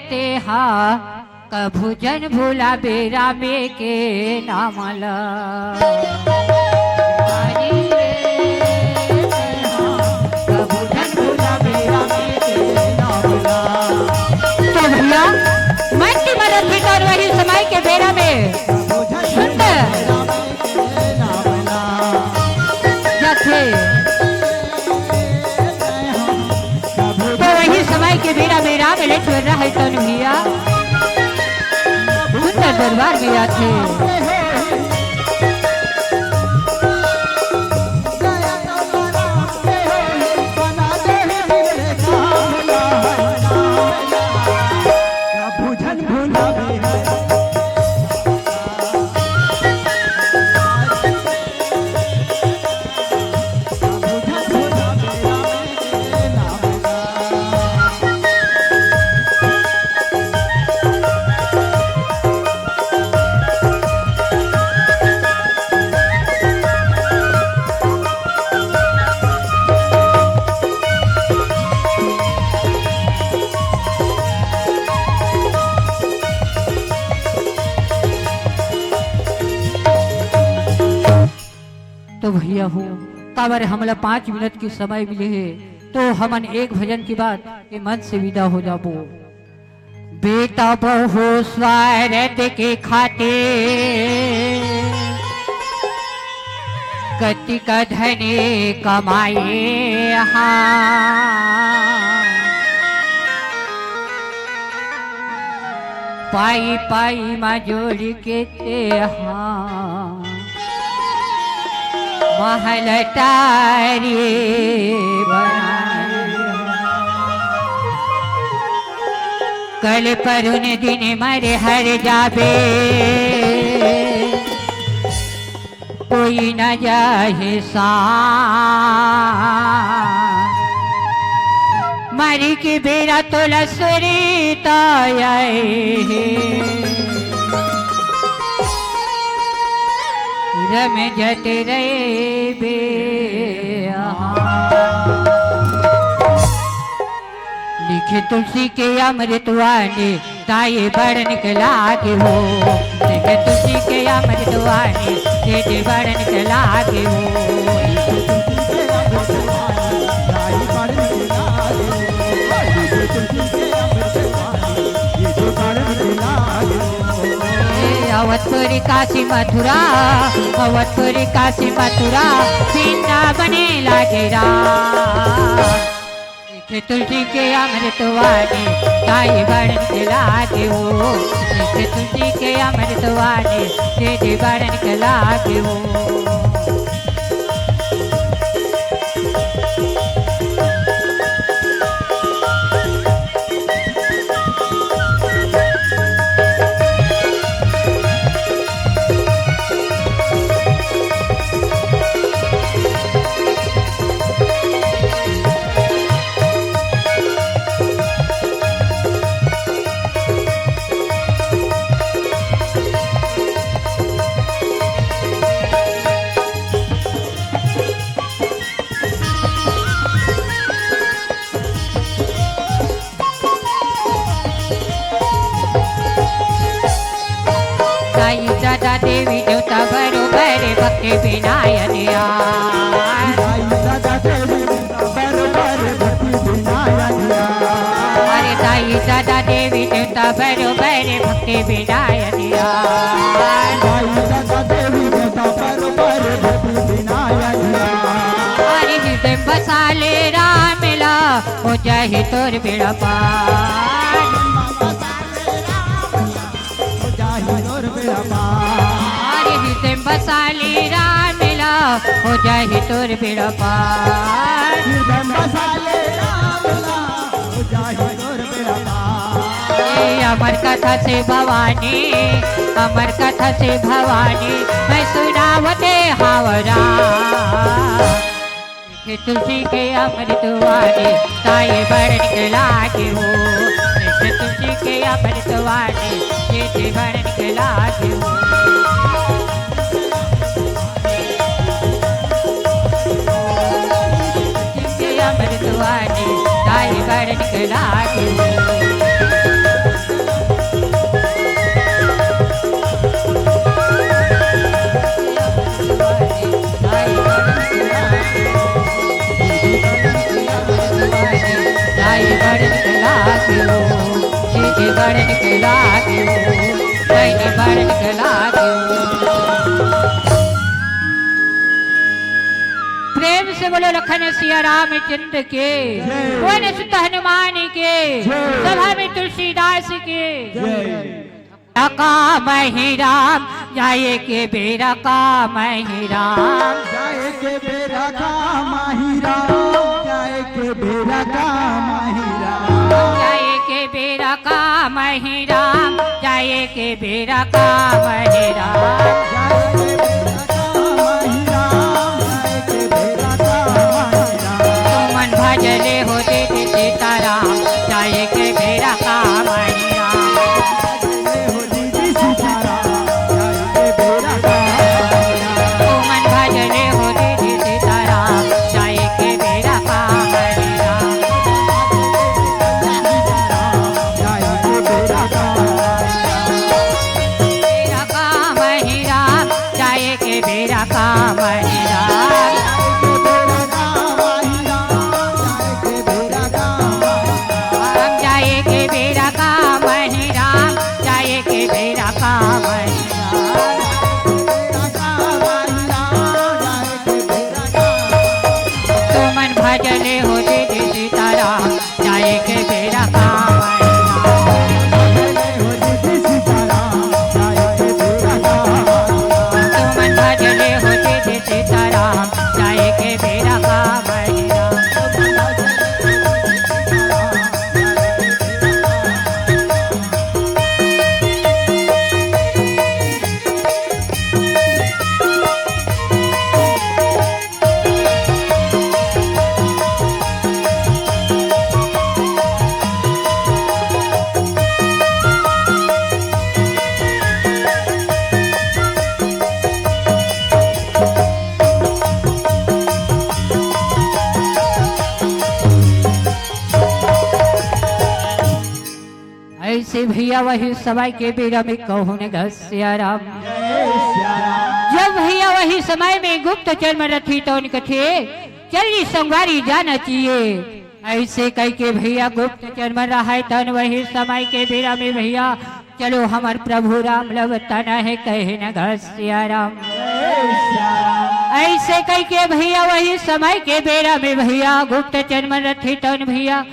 तेहा कभू झन भुलाबे रामे के नाम ला। संगवारी रे तेहा कभू झन भुलाबे रामे के नाम ला। तो भैया, मैं तिमरत भी कर वही समय के बेरा में सुंदर जाथे। तो वही समय के बेरा में राम लक्ष्मण रहे तन भैया सुंदर दरबार में आथे। तो भैया हो, काबर हमला पाँच मिनट के समय मिले हे, तो हमन एक भजन के बाद ये मंच से विदा हो जाबो। बेटा बहू स्वार्थ के खातिर कतिक धन कमाए हा। पाई पाई मा जोड़ के तेहा महल टारी बनाए। कल परुन दिन मर हर जाबे, कोई न जाहे सा। मरी के बेरा तोला सुरता आए हे, रम जत रहे बे। लिखे तुलसी के अमृत वाणी, ताई बड़ निक लागे हो। लिखे तुलसी के अमृत वाणी, दीदी बड़ निक लागे हो। ए अवधपुरी काशी मथुरा, अवधपुरी काशी मथुरा, बिना बने लागे रा। लिखे तुलसी के अमृत वाणी, ताई बड़ निक लागे हो। लिखे तुलसी के अमृत वाणी, दीदी बड़ निक लागे हो। दाई ददा देवी देवता बरोबर भक्त बिना अनिहार। दाई ददा देवी देवता बरोबर आई दादा देवी देवता बरोबर भक्ति बिना अंधियार। आई दादा देवी देवता बरोबर भक्ति बिना अंधियार। अरे हृदय बसा ले राम ला, हो जाही तोर बेड़ा पार। हो जाही तोर बेड़ा पार। अरे हृदय बसा ले राम ला, हो जाही तोर बेड़ा पार। हृदय बसा ले राम ला, हो जाही तोर बेड़ा पार। ए अमर कथा से भवानी, अमर कथा से भवानी, मैं सुनावते हावरा। देखे तुलसी के अमृत वाणी, ताई बड़ निक लागे हो। देखे तुलसी के अमृत वाणी, ये जीवन के लागे हो। तुलसी के अमृत वाणी, ताई बड़ निक लागे हो। प्रेम से बोलो लखन सिया रामचंद्र के, जय। पवन सुत हनुमान के, जय। सभा में तुलसीदास के। जय। काम ही राम, जाए के बेरा काम ही राम। जाए के बेरा काम ही राम, जाए के बेरा काम ही राम। जाए के बेरा काम ही राम, जाए के बेरा काम ही राम। जाए के बेरा काम ही राम, जाए के बेरा काम ही राम। तुमन भजले हो दीदी सीताराम, जाए के बेरा काम ही राम। तुमन भजले हो दीदी सीताराम, जाए के बेरा काम ही राम। बेरा काम ही राम, जाए के बेरा काम ही राम। राम जाए के बेरा काम ही राम, जाए के बेरा काम ही राम। तुमन भजले हो दीदी सीताराम, जाए के बेरा काम ही राम। तुमन भजले हो दीदी सीताराम, जाए के बेरा काम ही राम। ऐसे भैया वही समय के बेरा में कहूँ न घसिया राम। जब भैया वही समय में गुप्तचर मन रथी तौन कथे, चल जी संगवारी जाना चाहिए। ऐसे कह के भैया गुप्तचर मन रहाय तन वही समय के बेरा में भैया चलो हमर प्रभु राम लव तना है कहे न घसिया राम। ऐसे कह के भैया वही समय के बेरा में भैया गुप्तचर मन रथी तन भैया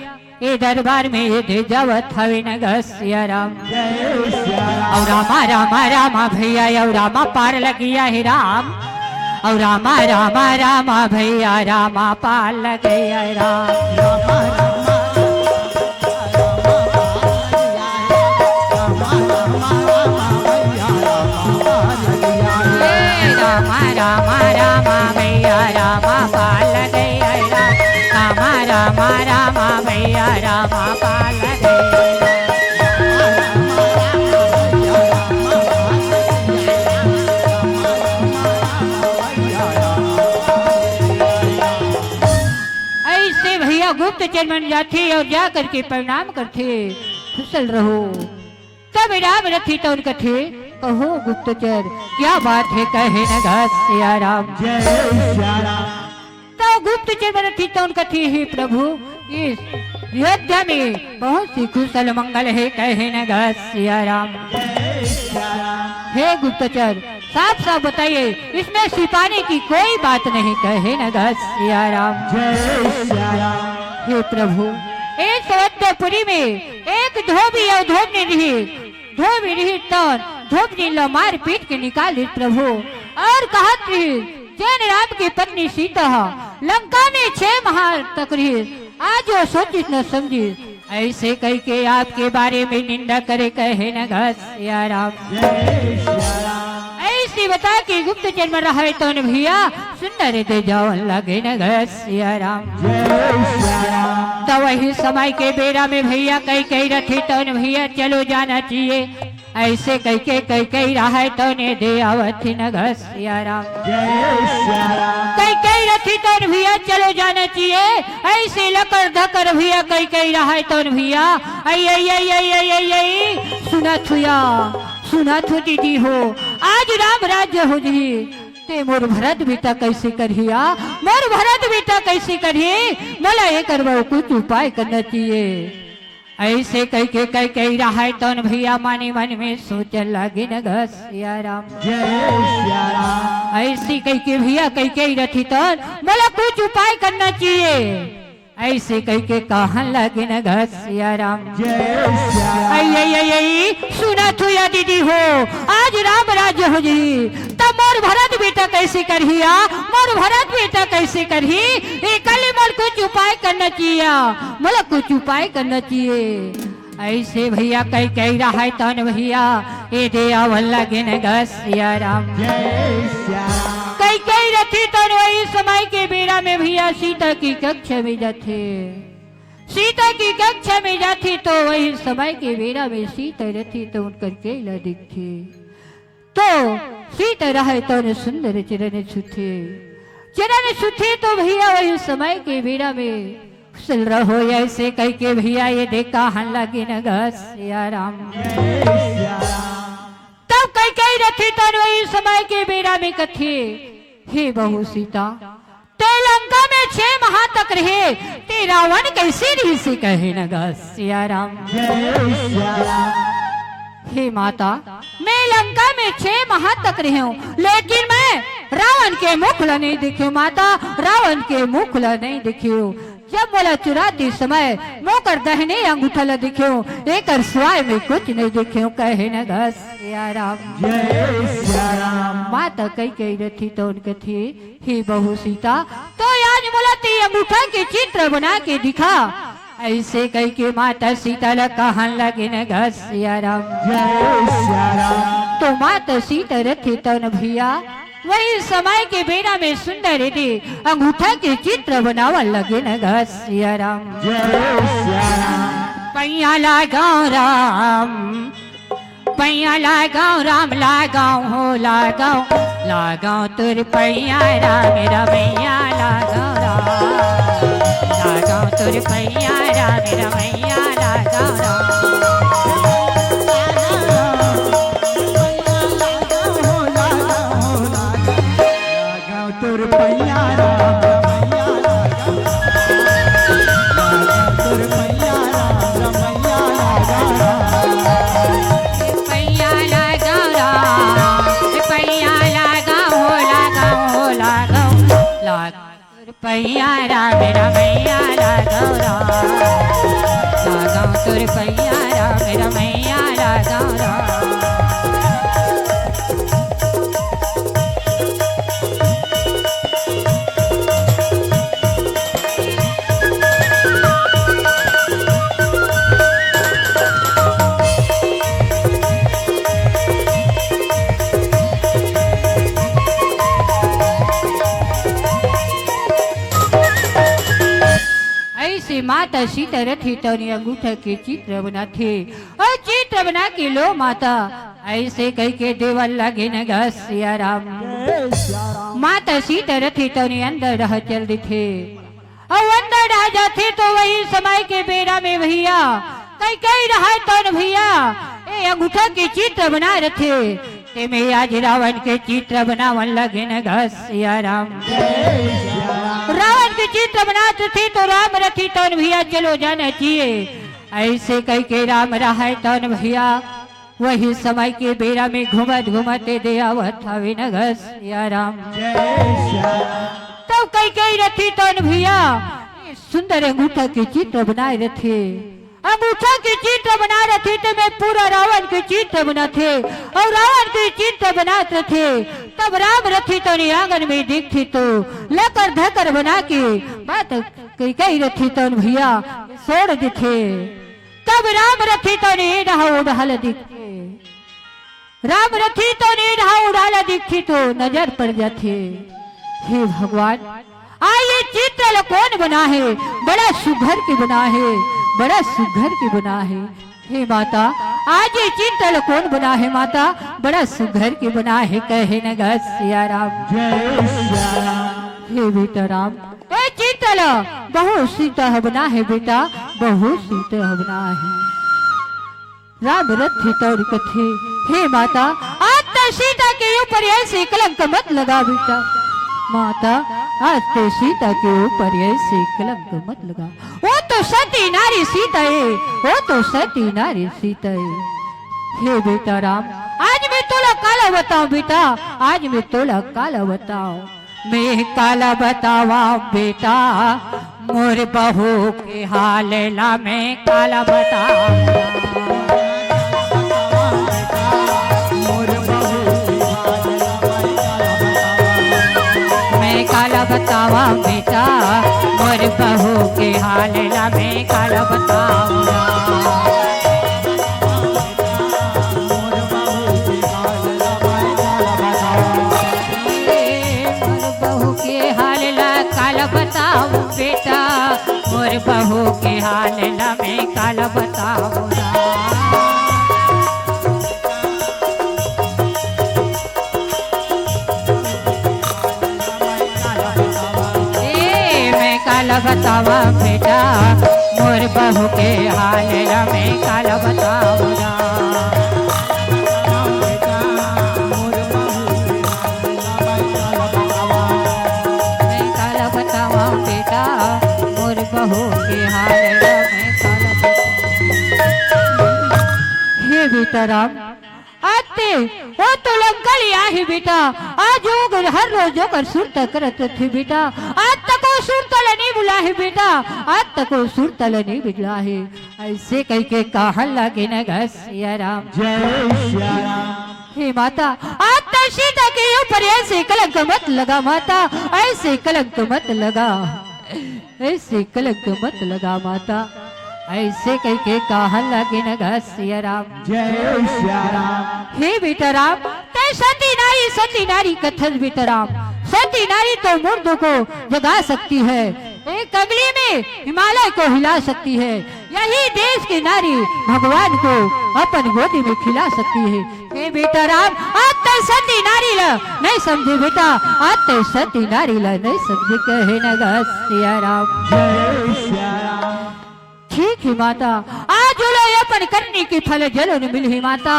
ए दरबार में यदि जावत हवे न घसिया राम। जय सिया राम। और रामा रामा रामा भैया, और रामा पार लगिया है राम। और रामा रामा रामा भैया, रामा पार लगिया है राम। रामा रामा रामा भैया, रामा पार लगिया है राम। रामा रामा रामा भैया, रामा पार लगिया है राम। ए रामा रामा रामा भैया, रामा पार लगिया है राम। रामा रामा रामा भैया, रामा पार लगिया है राम। ऐसे भैया गुप्तचर मन जाथे और जा करके प्रणाम करथे, कुशल रहो। तब राम रथी तौन कथे, कहो गुप्तचर, क्या बात है कहे न घसिया राम। जय सिया राम। तो गुप्तचर मन रथी तौन कथे, हे प्रभु, इस अयोध्या में बहुत ही कुशल मंगल हे, कहे न ग सिया राम। हे गुप्तचर, साफ साफ बताइए, इसमें छिपाने की कोई बात नहीं, कहे न ग सिया राम। हे प्रभु, इस अयोध्यापुरी में एक धोबी अउ धोबनी रही, धोबी रही तौन धोबनी ल मार पीट के निकाल दिस प्रभु, अउ कहत रही, जेन राम की पत्नी सीता ह लंका में छह माह तक रही, आज वो सोचिस न समझिस, अइसे कहिके आपके बारे में निंदा करे, कहे न ग सिया राम। अइसे बता के गुप्तचर में रहय तौन भैया सुंदर दे जावन लगे न ग सिया राम। त वही समय के बेरा में भैया कई कई रथी तौन भैया चलो जाना चाहिए, अइसे कहिके कई कई रहय तौन दे आवत ही न ग सिया राम। कई कई रथी तौन भैया चलो जाना चाहिए, अइसे लकर धकर भैया कई कई रहय तौन भैया। अई अई अई अई अई अई अई सुनत हुया, सुनत हो दीदी हो, आज राम राज्य हो जही, ते मोर भरत बेटा कइसे करही आ, मोर भरत बेटा कइसे करही, मोला एकर बर कुछ उपाय करना चाहिए। अइसे कहिके कई कई रहय तौन भैया मने मन में सोचन लगे न ग सिया राम। अइसे कहिके भैया कई कई रथी तौन मोला कुछ उपाय करना चाहिए। अइसे कहिके कहन लगे न ग सिया राम। अई अई अई अई सुनत हुया दीदी हो, आज राम राज्य हो जही, त मोर भरत बेटा कइसे करही आ, मोर भरत बेटा कइसे करही, एकर ले मोला कुछ उपाय करना चाहिए, मोला कुछ उपाय करना चाहिए। अइसे भैया कई कई रहय तौन भैया ए दे आवल लगे न ग सिया राम। कई कई रथी तौन वही समय के बेरा में भैया सीता की कक्षा में जाथे। सीता की कक्षा में जाथे तो वही समय के बेरा में सीता रथी तौन उनकर चेला दिखथे। तो सीता रहय तौन सुंदर चरण छुथे। चरण छुथे तो भैया वही समय के बेरा में कुशल रहो अइसे कहिके भैया ए दे कहन लगे न ग सिया राम। तब कई कई रथी तौन वही समय के बेरा में कथे, हे बहू सीता, ते लंका में छह माह तक रहे, ते रावन कइसे रहिसे कहे न ग सिया राम। हे माता, मैं लंका में छह माह तक रहे हूँ, लेकिन मैं रावन के मुख ल नइ देखे हूँ माता, रावन के मुख ल नइ देखे हूँ। जब मोला चुराती समय मोकर दहिने अंगूठा ल देखे हूँ, एकर सिवाय मैं कुछ नइ देखे हूँ कहे न ग सिया राम। माता कई कई रथी तौन कथे, हे बहू सीता, तो आज मोला ते अंगूठा के चित्र बना के दिखा। अइसे कहिके माता सीता ल कहन लगे न ग सिया राम। तो माता सीता रथी तौन भैया वही समय के बेरा में सुंदर दे अंगूठा के चित्र बनावन लगे न ग सिया राम। पैया लगाओ राम, पैया लगाओ राम, लगाओ हो लगाओ, लगाओ तोर पैया राम, रमैया लगाओ राम, लगाओ तोर पैया राम, रमैया लगाओ राम। तोर पैया राम रमैया लागा। तोर पैया राम रमैया लागा। पैया लागा राम, पैया लागा हो, लागा हो, लागा हो, लागा। तोर पैया राम रमैया लागा राम। लागा तोर पैया राम रमैया लागा राम। अइसे माता सीता रथे तौन अंगूठा के चित्र बनाथे। अउ चित्र बना के लो माता, अइसे कहिके देवन लगे न ग सिया राम। माता सीता रथे तौन अंदर डहर चल देथे। अउ अंदर डहर जाथे तो वही समय के बेरा में भैया, कई कई रहय तौन भैया, ए अंगूठा के चित्र बना रथे। तेमे आज रावन के चित्र बनावन लगे न ग सिया राम। रावन चित्र बनात रथे तो राम रथी तौन भैया चलो जाना चाहिए। ऐसे कह के राम रहाय तौन भैया वही समय के बेरा में घूमत घूमत ए दे आवत हवे न ग सिया राम। तब कह के रथी तौन भैया सुंदर अंगूठा के चित्र बनाए रथे। अंगूठा के चित्र बना रथे ते में पूरा रावण के चित्र बनाथे और रावण के चित्र बनात रथे। तब राम रथी तौन आंगन में देखथे तो लकर धकर बना के बात कह कह रथी तौन भैया छोड़ देथे। तब राम रथी तौन ए डहा ओ डहा ल देखथे। राम रथी तौन ए डहा ओ डहा ल देखथे तो नजर पड़ जाथे। हे भगवान, आ ये चित्र ल कौन बना है? बड़ा सुघर के बना है, बड़ा सुघर के बना है। हे माता, आज ये चित्र ल कौन बना है माता? बड़ा सुघर के बना है कहे न ग सिया राम। जय सिया राम। हे बेटा राम, ए चित्र ल बहुत सीता ह बना है बेटा, बहुत सीता ह बना है। राम रथी तौन कथे, हे माता, आज त सीता के ऊपर ऐसे कलंक मत लगा बेटा। माता, आज त सीता के ऊपर ऐसे कलंक मत लगा। वो तो सती नारी सीता है, वो तो सती नारी सीता है। हे बेटा राम, आज मैं तोला काला बताऊं बेटा, आज मैं तोला काला बताऊं। मैं काला बतावा बेटा, मोर बहू के हाल ला मैं काला बतावा। मैं काला बतावा बेटा, मोर बहू के हाल ला मैं काला बतावा। मोर बहू के हाल ला काला बताऊं बेटा, मोर बहू के हाल ला मैं काला बताऊं राम। ए, मैं काला बतावा बेटा, मोर बहू के हाल ला मैं काला बताऊं राम। मैं काला बतावा बेटा, मोर बहू के हाल ला मैं काला बताऊं। हे बेटा राम, आते, वो तो लंका ले आहे बेटा। आज वो हर रोज ओकर सुरता करत रथे बेटा। आज तक वो सुरता ल नहीं भुला है बेटा, आज तक वो सुरता ल नहीं भुला है। ऐसे कह के कहन लगे न ग सिया राम। जय सिया राम। हे माता, आज त सीता के ऊपर ऐसे कलंक मत लगा माता, ऐसे कलंक मत लगा। ऐसे कलंक मत लगा माता, ऐसे कह के कहन लगे न ग सिया राम। जय सिया राम। हे बेटा राम, तै सती नारी, सती नारी कथस बेटा राम। सती नारी तो मुर्दों को जगा सकती है, एक कंगली में हिमालय को हिला सकती है। यही देश की नारी भगवान को अपन गोदी में खिला सकती है। ए बेटा राम, आज तै सती नारी ला नहीं समझे बेटा, आज तै सती नारी ला नहीं समझे कहे न ग सिया राम। जय सिया राम। ठीक है माता, आज ओला अपन करनी के फल जरूर मिलही माता।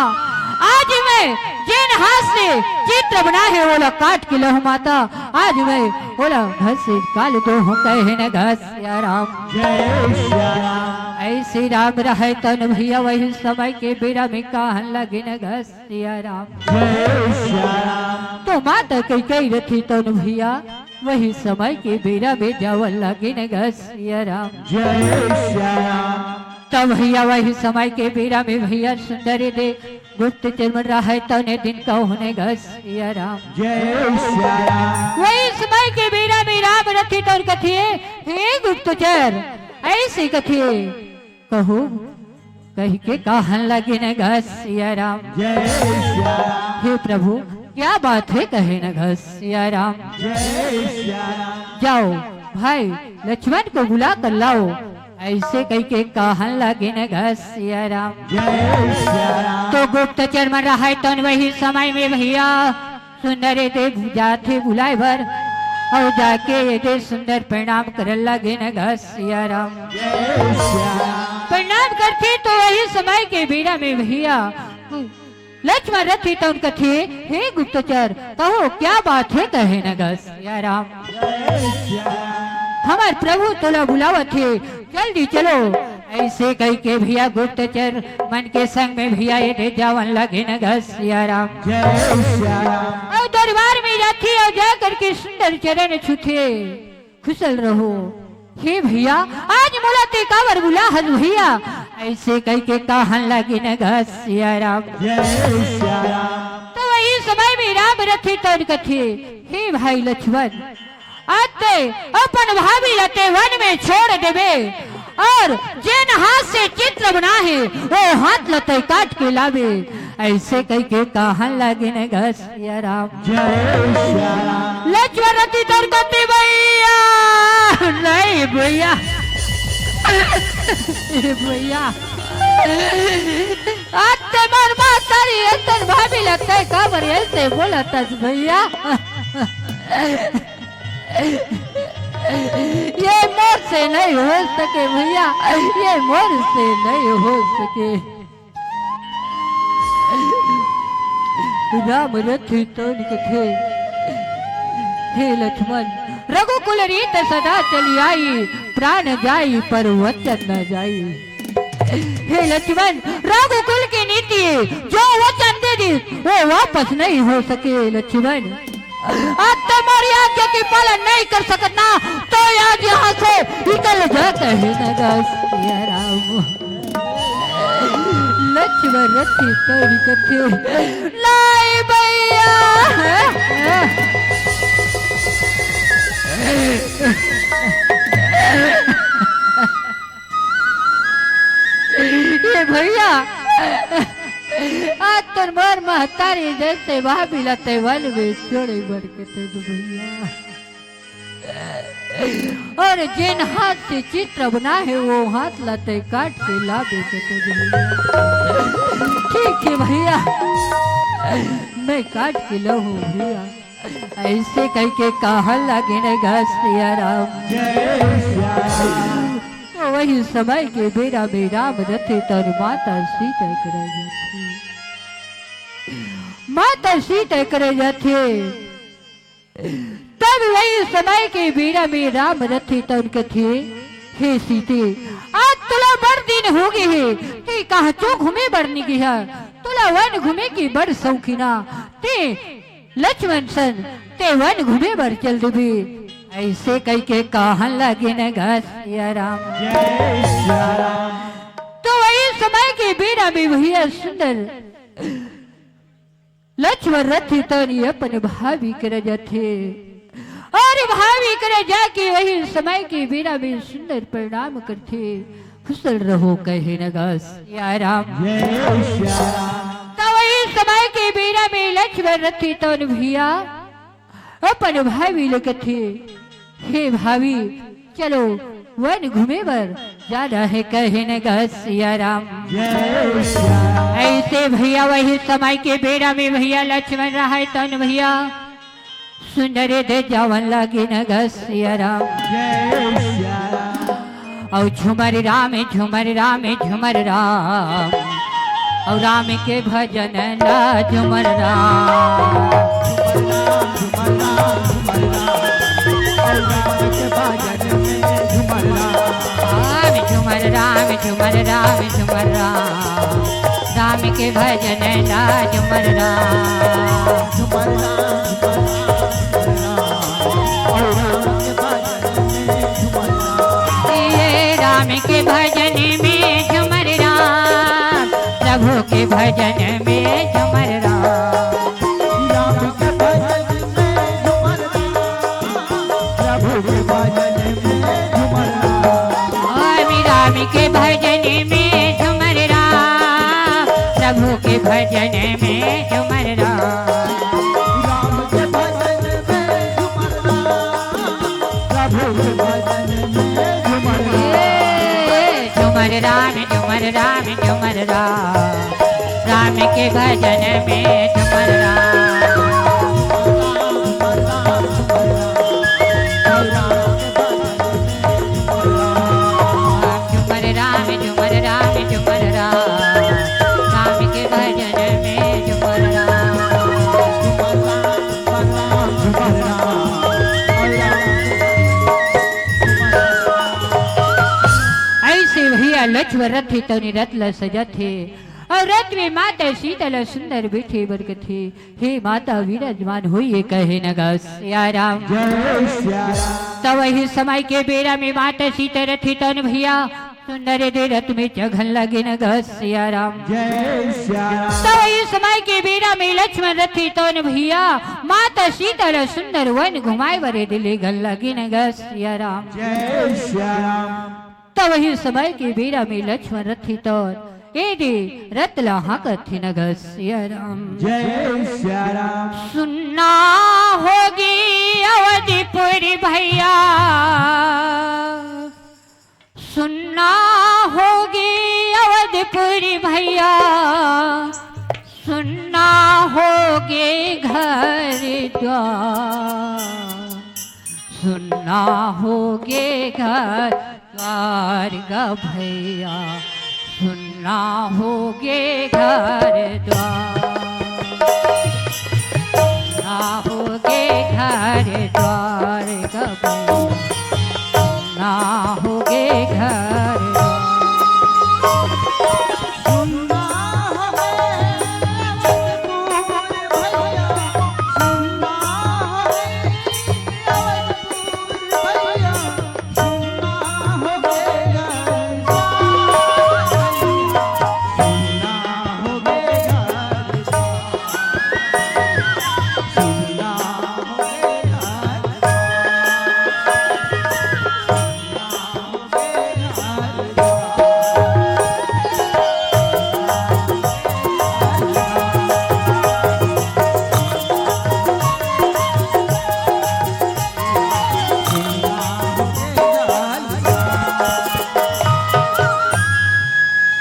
आज मैं जेन हाथ से चित्र बना है ओला काट के लहूं माता, आज मैं ओला घर से निकाल दो हूँ कहे न ग सिया राम। जय सिया राम। ऐसे राम रहे तन भैया वही समय के बेरा में कहन लगे न ग सिया राम। जय सिया राम। तो माता कैकई रथी तन भैया वही समय के बेरा में जावन लगे न ग सिया राम। जय सिया राम। तब भैया वही समय के बेरा में भैया सुंदर दे गुप्तचर मन रहे तने दिन कहने ग सिया राम। जय सिया राम। वही समय के बेरा में राम रथी तन कथे, हे गुप्तचर, ऐसे कथे, कहो, कह के कहन लगे न ग सिया राम। जय सिया राम। हे प्रभु, क्या बात है कहे न ग सिया राम। जय सिया राम। जाओ भाई लक्ष्मण को बुला कर लाओ, ऐसे कह के कहन लगे न ग सिया राम। जय सिया राम। तो गुप्तचर मन रहे तन वही समय में भैया सुंदर ए दे जाथे बुलाए बर, अउ जाके ए दे सुंदर प्रणाम करन लगे न ग सिया राम। प्रणाम करथे तो वही समय के बेरा में भैया लक्ष्मण रथी तौन कथे, हे गुप्तचर, कहो क्या बात है कहे न ग सिया राम। हमर प्रभु तोला बुलावत हे, जल्दी चलो। ऐसे कहिके भैया गुप्तचर मन के संग में भैया ए दे जावन लगिन ग सिया राम। जय सिया राम। अउ दरबार में जाथे अउ जा करके सुंदर चरण छुथे। खुशल रहो। हे भैया, आज मोला ते काबर बुला हस भैया? ऐसे कहिके कहन लगिन ग सिया राम। जय सिया राम। तो वही समय में राम रथे तौन कथे, हे भाई लक्ष्मण, आज ते अपन भाभी ला ते वन में छोड़ देबे अउ जेन हाथ से चित्र बना हे, वो हाथ ला ते काट के लाबे। ऐसे कहिके कहन लगिन ग सिया राम। जय सिया राम। लक्ष्मण रथे तौन कथे भैया, नहीं भैया, ए भैया, आज ते मोर महतारी असन भाभी ला ते काबर ऐसे बोलत हस भैया? ये मोर से नहीं हो सके भैया, ये मोर से नहीं हो सके। राम रथे तौन कथे, हे लक्ष्मण, रघुकुल रीत सदा चली आई, प्राण जाई पर वचन न जाई। हे लक्ष्मण, रघुकुल की नीति, जो वचन दे दी, वो वापस नहीं हो सके लक्ष्मण। आज तो मोर आज्ञा के पालन नहीं कर सकत ना, तो आज यहाँ से निकल जा कहे न ग सिया राम। लक्ष्मण रथे तौन कथे, नहीं भैया। ये भैया, आज तोर मोर महतारी जैसे भाभी ला ते वन में छोड़े बर के ते दो भैया। अउ जेन हाथ से चित्र बना हे, वो हाथ ला ते काट के लाबे के तो भैया। ठीक हे भैया, मैं काट के लाहूँ भैया। ऐसे कहिके कहन लगिन ग सिया राम। जय सिया राम। तो वही समय के बेरा में राम रथे तौन माता सीता करा जाथे। माता सीता करा जाथे। तब वही समय के बेरा में राम रथे तौन कथे, हे सीते, आज तोला बड़ दिन हो गे हे, ते कहाँ चो घूमे बर नी गे हा? तोला वन घूमे के बड़ सौखिन आ, ते लक्ष्मण सन ते वन घूमे बर चल देबे। ऐसे कहिके कहन लगिन ग सिया राम। जय सिया राम। तो वही समय के बेरा में भैया सुंदर लक्ष्मण रथे तौन अपन भाभी करा जाथे। अउ भाभी करा जाके वही समय के बेरा में सुंदर प्रणाम करथे। खुशल रहो कहे न ग सिया राम। जय सिया राम। त वही समय के बेरा में लक्ष्मण रथे तौन भैया अपन भाभी ल कथे, हे भाभी, चलो वन घूमे बर जाना हे कहे न ग सिया राम। जय सिया राम। ऐसे भैया वही समय के बेरा में भैया लक्ष्मण रहे तौन भैया सुंदर दे जावन लागे न ग सिया राम। जय सिया राम। अउ झूमर राम, झूमर राम, झूमर राम। अउ राम के भजन ला झूमर राम। झूमर राम, झूमर राम, झूमर राम। अउ राम के भजन में झूमर राम। राम झूमर राम, झूमर राम, झूमर राम। राम के भजन ला झूमर राम। झूमर राम, झूमर राम, झूमर राम। अउ राम के भजन में झूमर राम। ये राम के भजन में झूमर राम, प्रभु के भजन में झूमर राम। राम के भजन में झूमर राम, प्रभु के भजन में झूमर राम। राम, राम के भजन में झूमर राम, प्रभु के भजन में झूमर राम। राम के भजन में झूमर राम, प्रभु के भजन में झूमर राम। ए, झूमर राम, झूमर राम, झूमर राम। राम के भजन में झूमर राम। झूमर राम, झूमर राम, झूमर राम। राम के भजन में झूमर राम। झूमर राम, झूमर राम, झूमर राम। रथ हे तौन रथ ल सजत हे, अउ रथ में माता सीता ल सुंदर बैठे बर कथे। हे माता विराजमान होइए कहे न गा सिया राम। जय सिया राम। तब वही समय के बेरा में माता सीता रथ हे तौन भैया सुंदर दे रथ में चघन लगे न गा सिया राम। जय सिया राम। तब वही समय के बेरा में लक्ष्मण रथ हे तौन भैया माता सीता ल सुंदर वन घुमाए बर दे लेगन लगे न गा सिया राम। जय सिया राम। तब वही समय के बेरा में लक्ष्मण रथ हे तौन ए दे रथ ल हाँकत हे न गा सिया राम। जय सिया राम। सुन्ना होगे अवधपुरी भैया, सुन्ना होगे अवधपुरी भैया, सुन्ना होगे घर द्वार, सुन्ना होगे घर द्वार गा भैया, सुन्ना होगे घर द्वार, सुन्ना होगे घर द्वार गा भैया, सुन्ना होगे घर द्वार।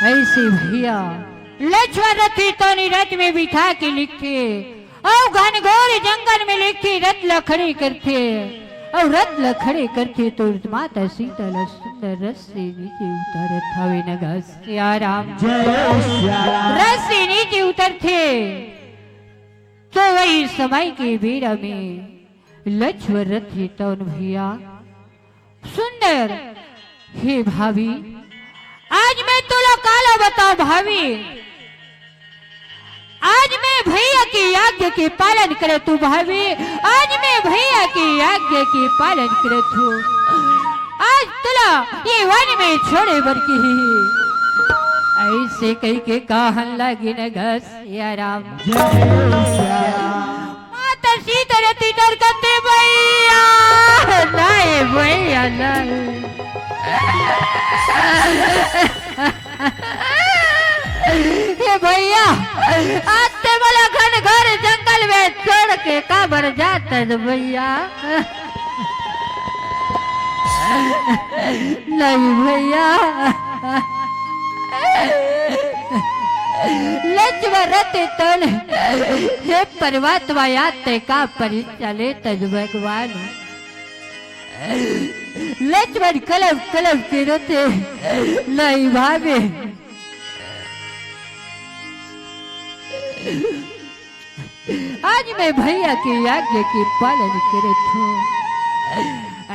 अइसे भैया लक्ष्मण रथ हे तौन रथ में बिठा के लेगथे अउ घनघोर जंगल में लेगथे रथ ल खड़े करथे अउ रथ ल खड़े करथे तो माता सीता ल सुंदर रथ से नीचे उतारत हवे न गा सिया राम। जय सिया राम। रथ से नीचे उतरथे तो वही समय के बेरा में लक्ष्मण रथ हे तौन भैया सुंदर, हे भाभी, आज मैं तोला काला बताओं भाभी, आज मैं भैया के आज्ञा के पालन करत हूँ भाभी, आज मैं भैया के आज्ञा के पालन करत हूँ। आज तोला ये वन में छोड़े बर कहे हे। अइसे कहिके कहन लगे न गा सिया राम। जय सिया राम। माता सीता रथ हे तौन कथे भैया, नहीं भैया, नहीं। हे भैया, आज तैं मोला घनघोर जंगल में छोड़ के काबर जात हस भैया? नहीं भैया, लक्ष्मण रथ हे तौन, हे परमात्मा, आज तैं का परीक्षा लेत हस भगवान। लक्ष्मण कलप कलप के रोथे, नहीं भाभी, आज मैं भैया के आज्ञा के पालन करत हूँ।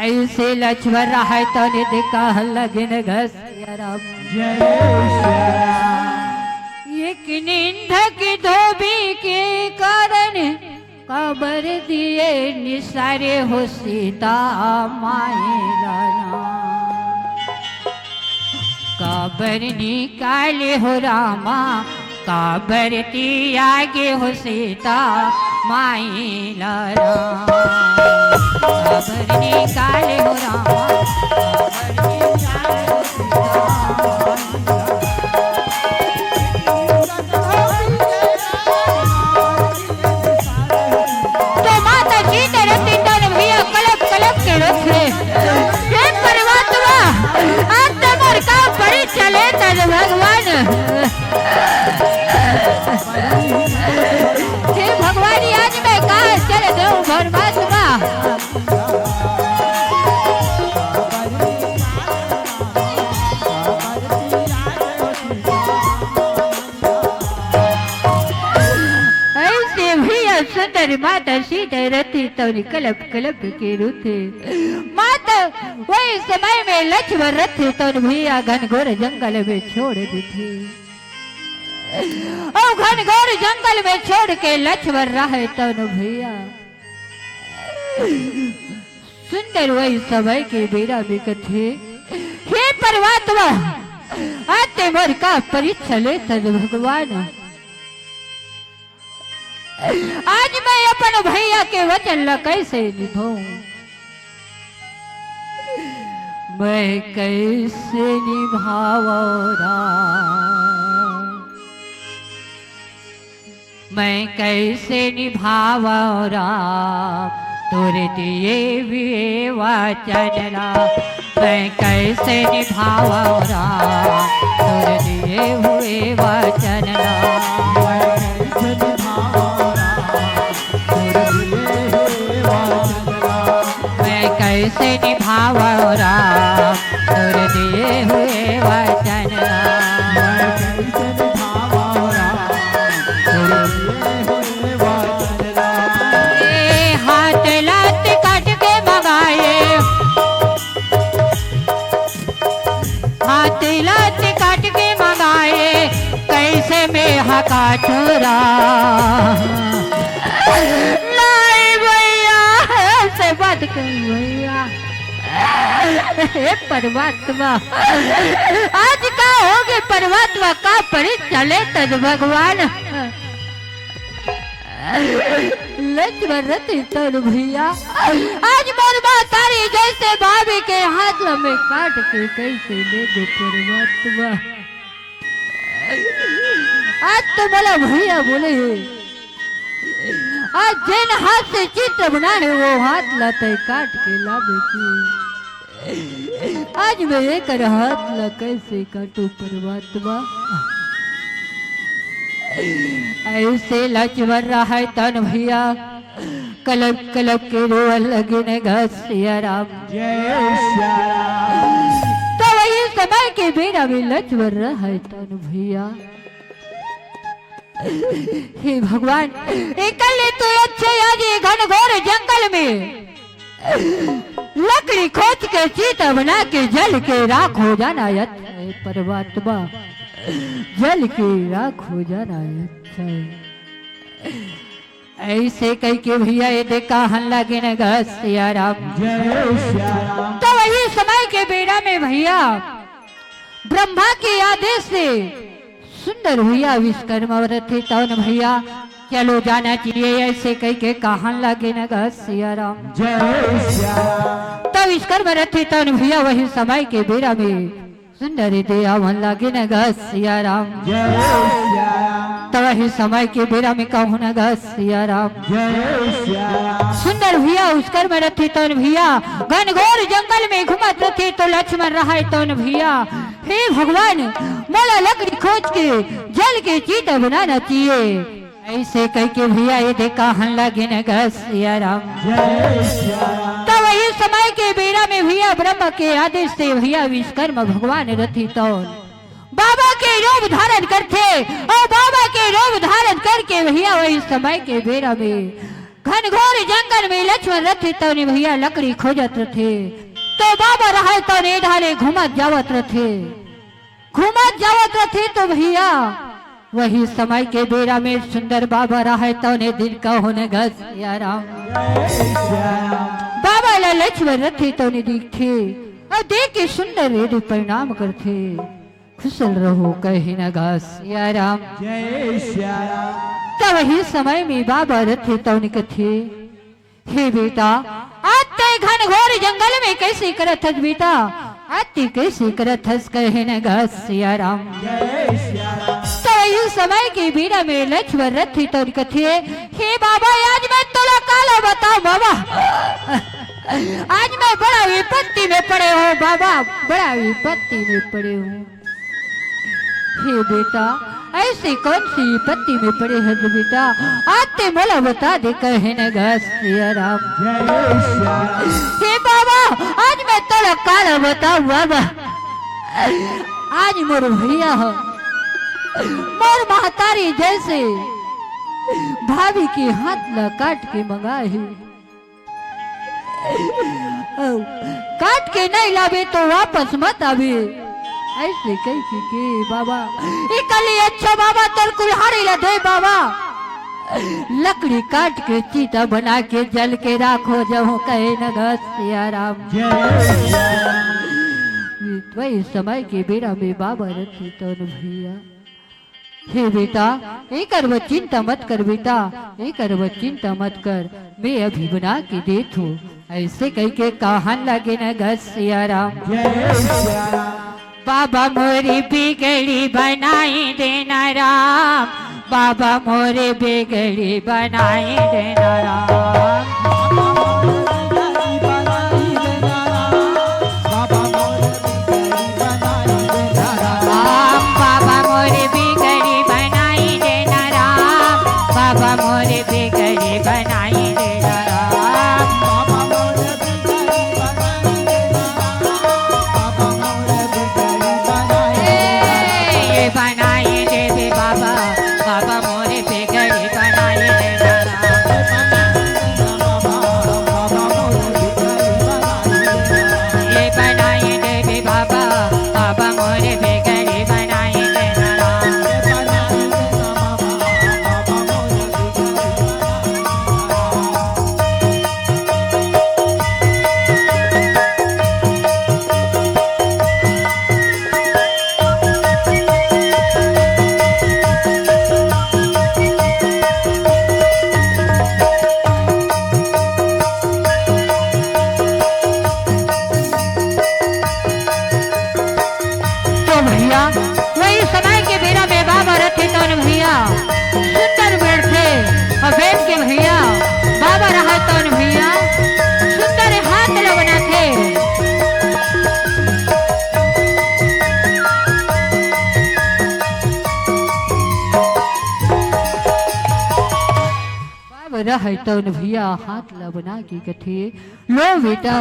अइसे लक्ष्मण रथ हे तौन ए दे कहन लगे न गा सिया राम। जय सिया राम। एक निंदक धोबी के कारण काबर दिए निसारे हो सीता माई ला ना। काबर निकाले हो रामा, काबर तियागे हो सीता माई ला राम। काबर निकाले हो रामा, काबर तियागे हो सीता माई ला राम। तो माता सीता रथ हे तौन भैया कलप कलप के रोथे। हे परमात्मा, आज तैं मोर का परीक्षा लेत हस भगवान। हे भगवान, आज मैं कहाँ चल देहूँ परमात्मा। अइसे भैया सुंदर माता सीता रथ हे तौन कलप कलप के रोथे। माता वही समय में लक्ष्मण रथे तौन भैया घनघोर जंगल में छोड़ देथे। अउ घनघोर जंगल में छोड़ के लक्ष्मण रहे तौन भैया सुंदर वही समय के बेरा में कथे, "हे परमात्मा, आज ते मोर का परीक्षा लेथस भगवान। आज मैं अपन भैया के वचन ला कैसे निभाऊं? मैं कैसे निभावं राम?" मैं कैसे निभावं राम तोर दिए हुए वचन ला? मैं कैसे निभावं राम तोर दिए हुए वचन ला? मैं कैसे निभावं राम तोर दिए हुए वचन ला? मैं कैसे निभावं राम तोर दिए हुए वचन ला? मैं कैसे निभावं राम तोर दिए हुए वचन ला? ए हाथ लात काट के मंगाए, हाथ लात काट के मंगाए, कैसे मैं हका चोरा? नहीं भैया, ऐसे मत कर भैया। हे परमात्मा, आज का होगे परमात्मा, का परीक्षा लेथस भगवान। लक्ष्मण रथे तौन भैया, आज मोर महतारी जइसे भाभी के हाथ ला मैं काट के कैसे लेगो परमात्मा। आज तो मोला भैया बोले हे, आज जेन हाथ से चिता बनाए हे, वो हाथ ला तैं काट के लाबे की। आज मैं एकर हाथ ला कैसे काटूं परमात्मा? अइसे लक्ष्मण रहे तौन भैया कलप कलप के रोवल लगिन गा सिया राम। जय सिया राम। त वही समय के बेरा में लक्ष्मण रहे तौन भैया, हे भगवान, एकर ले तो अच्छे आज ये घनघोर जंगल में लकड़ी खोज के चिता बना के जल के राख हो जाना अच्छा हे परमात्मा, जल के राख हो जाना अच्छा हे। अइसे कहिके भैया ये दे कहन लगिन गा सिया राम। जय सिया राम। त वही समय के बेरा में भैया ब्रह्मा के आदेश से सुंदर भैया विश्वकर्मा रथे तौन भैया चलो जाना चाहिए, अइसे कहिके कहन लगिन गा सिया राम। जय सिया राम। त विश्वकर्मा रथे तौन भैया वही समय के बेरा में सुंदर दे आवन लगिन गा सिया राम। जय सिया राम। त वही समय के बेरा में कहूं न गा सिया राम। जय सिया राम। सुंदर भैया विश्वकर्मा रथे तौन भैया घनघोर जंगल में घूमत रथे त लक्ष्मण रहे तौन भैया, हे भगवान, मोला लकड़ी खोज के जल के चिता बनाना चाहिए। अइसे कहिके भैया ये दे कहन लगिन गा सिया राम। जय सिया राम। त वही समय के बेरा में भैया ब्रह्मा के आदेश से भैया विश्वकर्मा भगवान रथे तौन बाबा के रूप धारण करथे अउ बाबा के रूप धारण करके भैया वही समय के बेरा में घनघोर जंगल में लक्ष्मण रथे तौन भैया लकड़ी खोजत रथे त बाबा रहे तौन ए ढाले घूमत जावत रथे। घूमत जावत रथे त भैया वही समय के बेरा में सुंदर बाबा रहे तौन ए दिन कहूं न गा सिया राम। बाबा ला लक्ष्मण रथे तौन दिखथे अउ देख के सुंदर ए दे प्रणाम करथे। खुशल रहो कहिन गा सिया राम। जय सिया राम। त वही समय में बाबा रथे तौन कथे, हे बेटा, आज तैं घनघोर जंगल में कइसे करत हस बेटा? आज तैं कइसे करत हस कहिन गा सिया राम। जय सिया राम। त वही समय के बेरा में लक्ष्मण रथे तौन कथे, हे बाबा, आज मैं तोला काला बताऊं बाबा, आज मैं बड़ा विपत्ति में पड़े हूं बाबा, बड़ा विपत्ति में पड़े हूं। हे बेटा, अइसे कौन सी विपत्ति में पड़े हस बेटा? आज तैं मोला बता दे कहिन गा सिया राम। जय सिया राम। हे बाबा, आज मैं तोला काला बताऊं बाबा। आज मोर भैया ह मोर महतारी जइसे भाभी के हाथ ला काट के मंगाए हे। काट के नहीं लाबे तो वापस मत आबे। ऐसे कह के, के बाबा, इकली अच्छा बाबा तोर कुल्हाड़ी ला दे बाबा। लकड़ी काट के चीता बना के जल के राख हो जाऊं कहे न ग सिया राम। जय सिया राम। वही समय के बेरा में बाबा रथे तौन भैया। हे बेटा, एकर बर चिंता मत कर बेटा, एकर बर चिंता मत कर, मैं अभी बना के देत हूँ। ऐसे कह के कहन लगे न ग सिया राम। जय सिया राम। बाबा मोरी बिगड़ी बनाई देना राम, बाबा मोरी बिगड़ी बनाई देना राम। राम बाबा मोरे बिगड़ी बनाई देना राम, बाबा मोरे बिगड़ी बनाई देना राम। बाबा मोरे बिगड़ी बनाई देना राम, बाबा मोरे बिगड़ी बनाई देना राम। ए, ये बनाई देबे बाबा, बाबा मोरे बिगड़ी बनाई देना राम। ये बनाई देबे बाबा, बाबा मोरे बिगड़ी बनाई देना राम। तो भैया, वही समय के बेरा में बाबा रथे तौन भैया सुंदर बैठथे, और बैठ के भैया बाबा रहे तौन भैया सुंदर हाथ ल बनाथे। बाबा रहे तौन भैया हाथ ल बना के कथे, लो बेटा,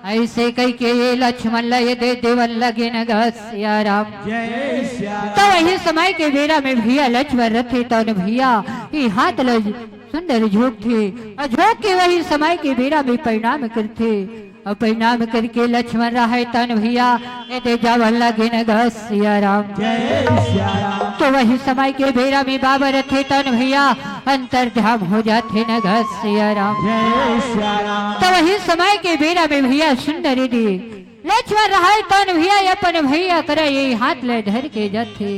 ऐसे कह के ये लक्ष्मण ला ये दे देवन लगे न ग सिया राम। जय सिया राम। तो वही समय के बेरा में भैया लक्ष्मण रथे तौन भैया ये हाथ ल सुंदर झोंकथे, और झोंक के वही समय के बेरा में प्रणाम करथे, और प्रणाम करके लक्ष्मण रहे तौन भैया ये दे जावन लगे न ग सिया राम। जय सिया राम। तो वही समय के बेरा में बाबा रथे तौन भैया अंतर्धाम हो जाथे न ग सिया राम। जय सिया राम। तो वही समय के बेरा में भैया सुंदर दे लक्ष्मण रहे तौन भैया अपन भैया करा ये हाथ ले धर के जाथे,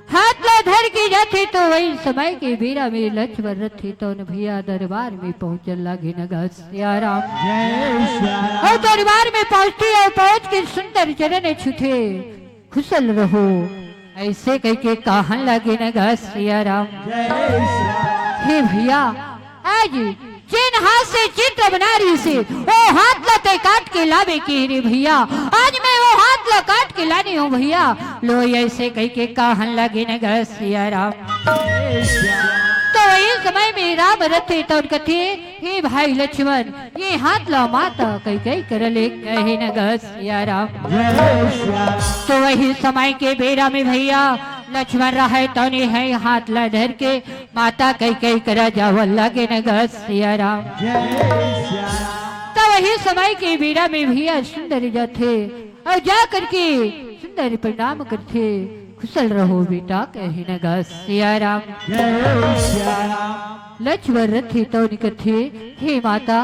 हाथ ले धर के जाथे। तो वही समय के बेरा में लक्ष्मण रथे तौन भैया दरबार में पहुंचन लागे न ग सिया राम। जय सिया राम। और दरबार में पहुंचते और पहुंच के सुंदर चरण छुथे, खुशल रहो, ऐसे कह के कहन लागे न ग सिया राम। जय सिया राम। हे भैया, आज जेन हाथ से चित्र बना रहिसे, ओ हाथ ला तैं काट के लाबे के रे भैया। आज मैं वो हाथ ला काट के लाने हूँ भैया। लो ऐसे कह के कहन लागे न ग सिया राम। जय सिया राम। तो वही समय में राम रथे तौन कथे, हे भाई लक्ष्मण, ये हाथ ला माता कैकई करा ले कहे न ग सिया राम। जय सिया राम। तो वही समय के बेरा में भैया लक्ष्मण रहे तौन हे हाथ ला धर के माता कैकई करा जावन लागे न ग सिया राम। जय सिया राम। तो वही समय के बेरा में भैया सुंदर जाथे और जा करके सुंदर प्रणाम करथे, खुशल रहो बेटा कहे न ग सिया राम। जय सिया राम। लक्ष्मण रथे तौन कथे, हे माता,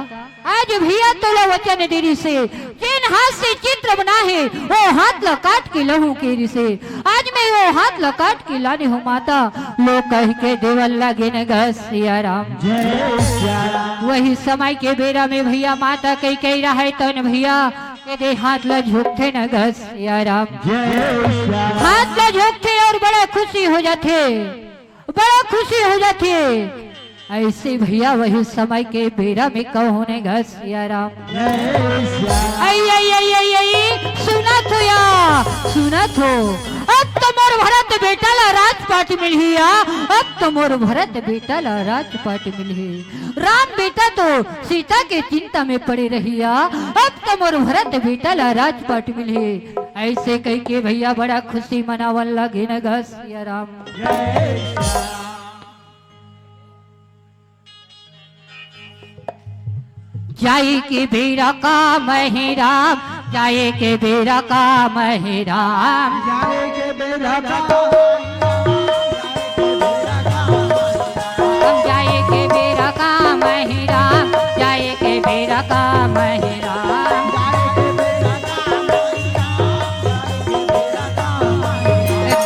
आज भैया तोला वचन दे रहिसे, जेन हाथ से चित्र बना हे, वो हाथ ला काट के लहूं के रहिसे। आज मैं वो हाथ ला काट के लाने हूँ माता, लो कह के देवन लागे न ग सिया राम। जय सिया राम। वही समय के बेरा में भैया माता कैकई रहे तौन भैया ये दे हाथ ला झोंकथे न ग सिया राम। जय सिया राम। हाथ ला झोंकथे और बड़ा खुशी हो जाथे, बड़ा खुशी हो जाथे। ऐसे भैया वही समय के बेरा में कहो न ग सिया राम। जय सिया राम। आई, आई, आई, आई, आई, सुनत हो या, सुनत हो। अब तो मोर भरत बेटा ला राजपाट मिलही या, अब तो मोर भरत बेटा ला राजपाट मिलही। राम बेटा तो सीता के चिंता में पड़े रही या, अब तो मोर भरत बेटा ला राजपाट मिलही। ऐसे कह के भैया बड़ा खुशी मनावन लागे न ग सिया राम। जय सिया राम। जाए के बेरा काम हे राम, जाए के बेरा काम हे राम। जाए के बेरा काम, हम जाए के बेरा काम हे राम, जाए के बेरा काम हे राम।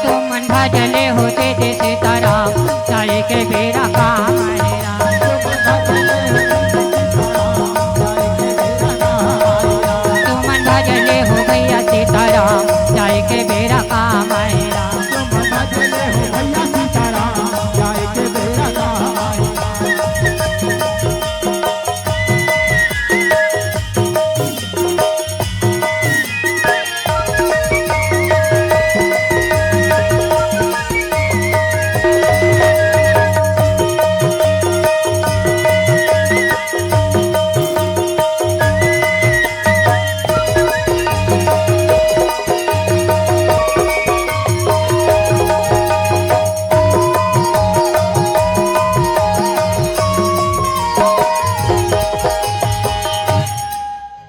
तुमन भजले हो दे दे सीताराम, जाए के बेरा काम हे राम। तुमन भजले हो भैया सीताराम, जाए के बेरा काम हे राम।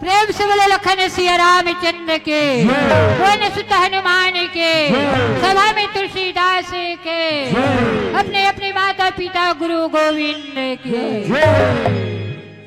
प्रेम से बोलो लखन सिया रामचंद्र के, पवन सुत हनुमान के, सभा में तुलसीदास के, अपने अपने माता पिता गुरु गोविंद के।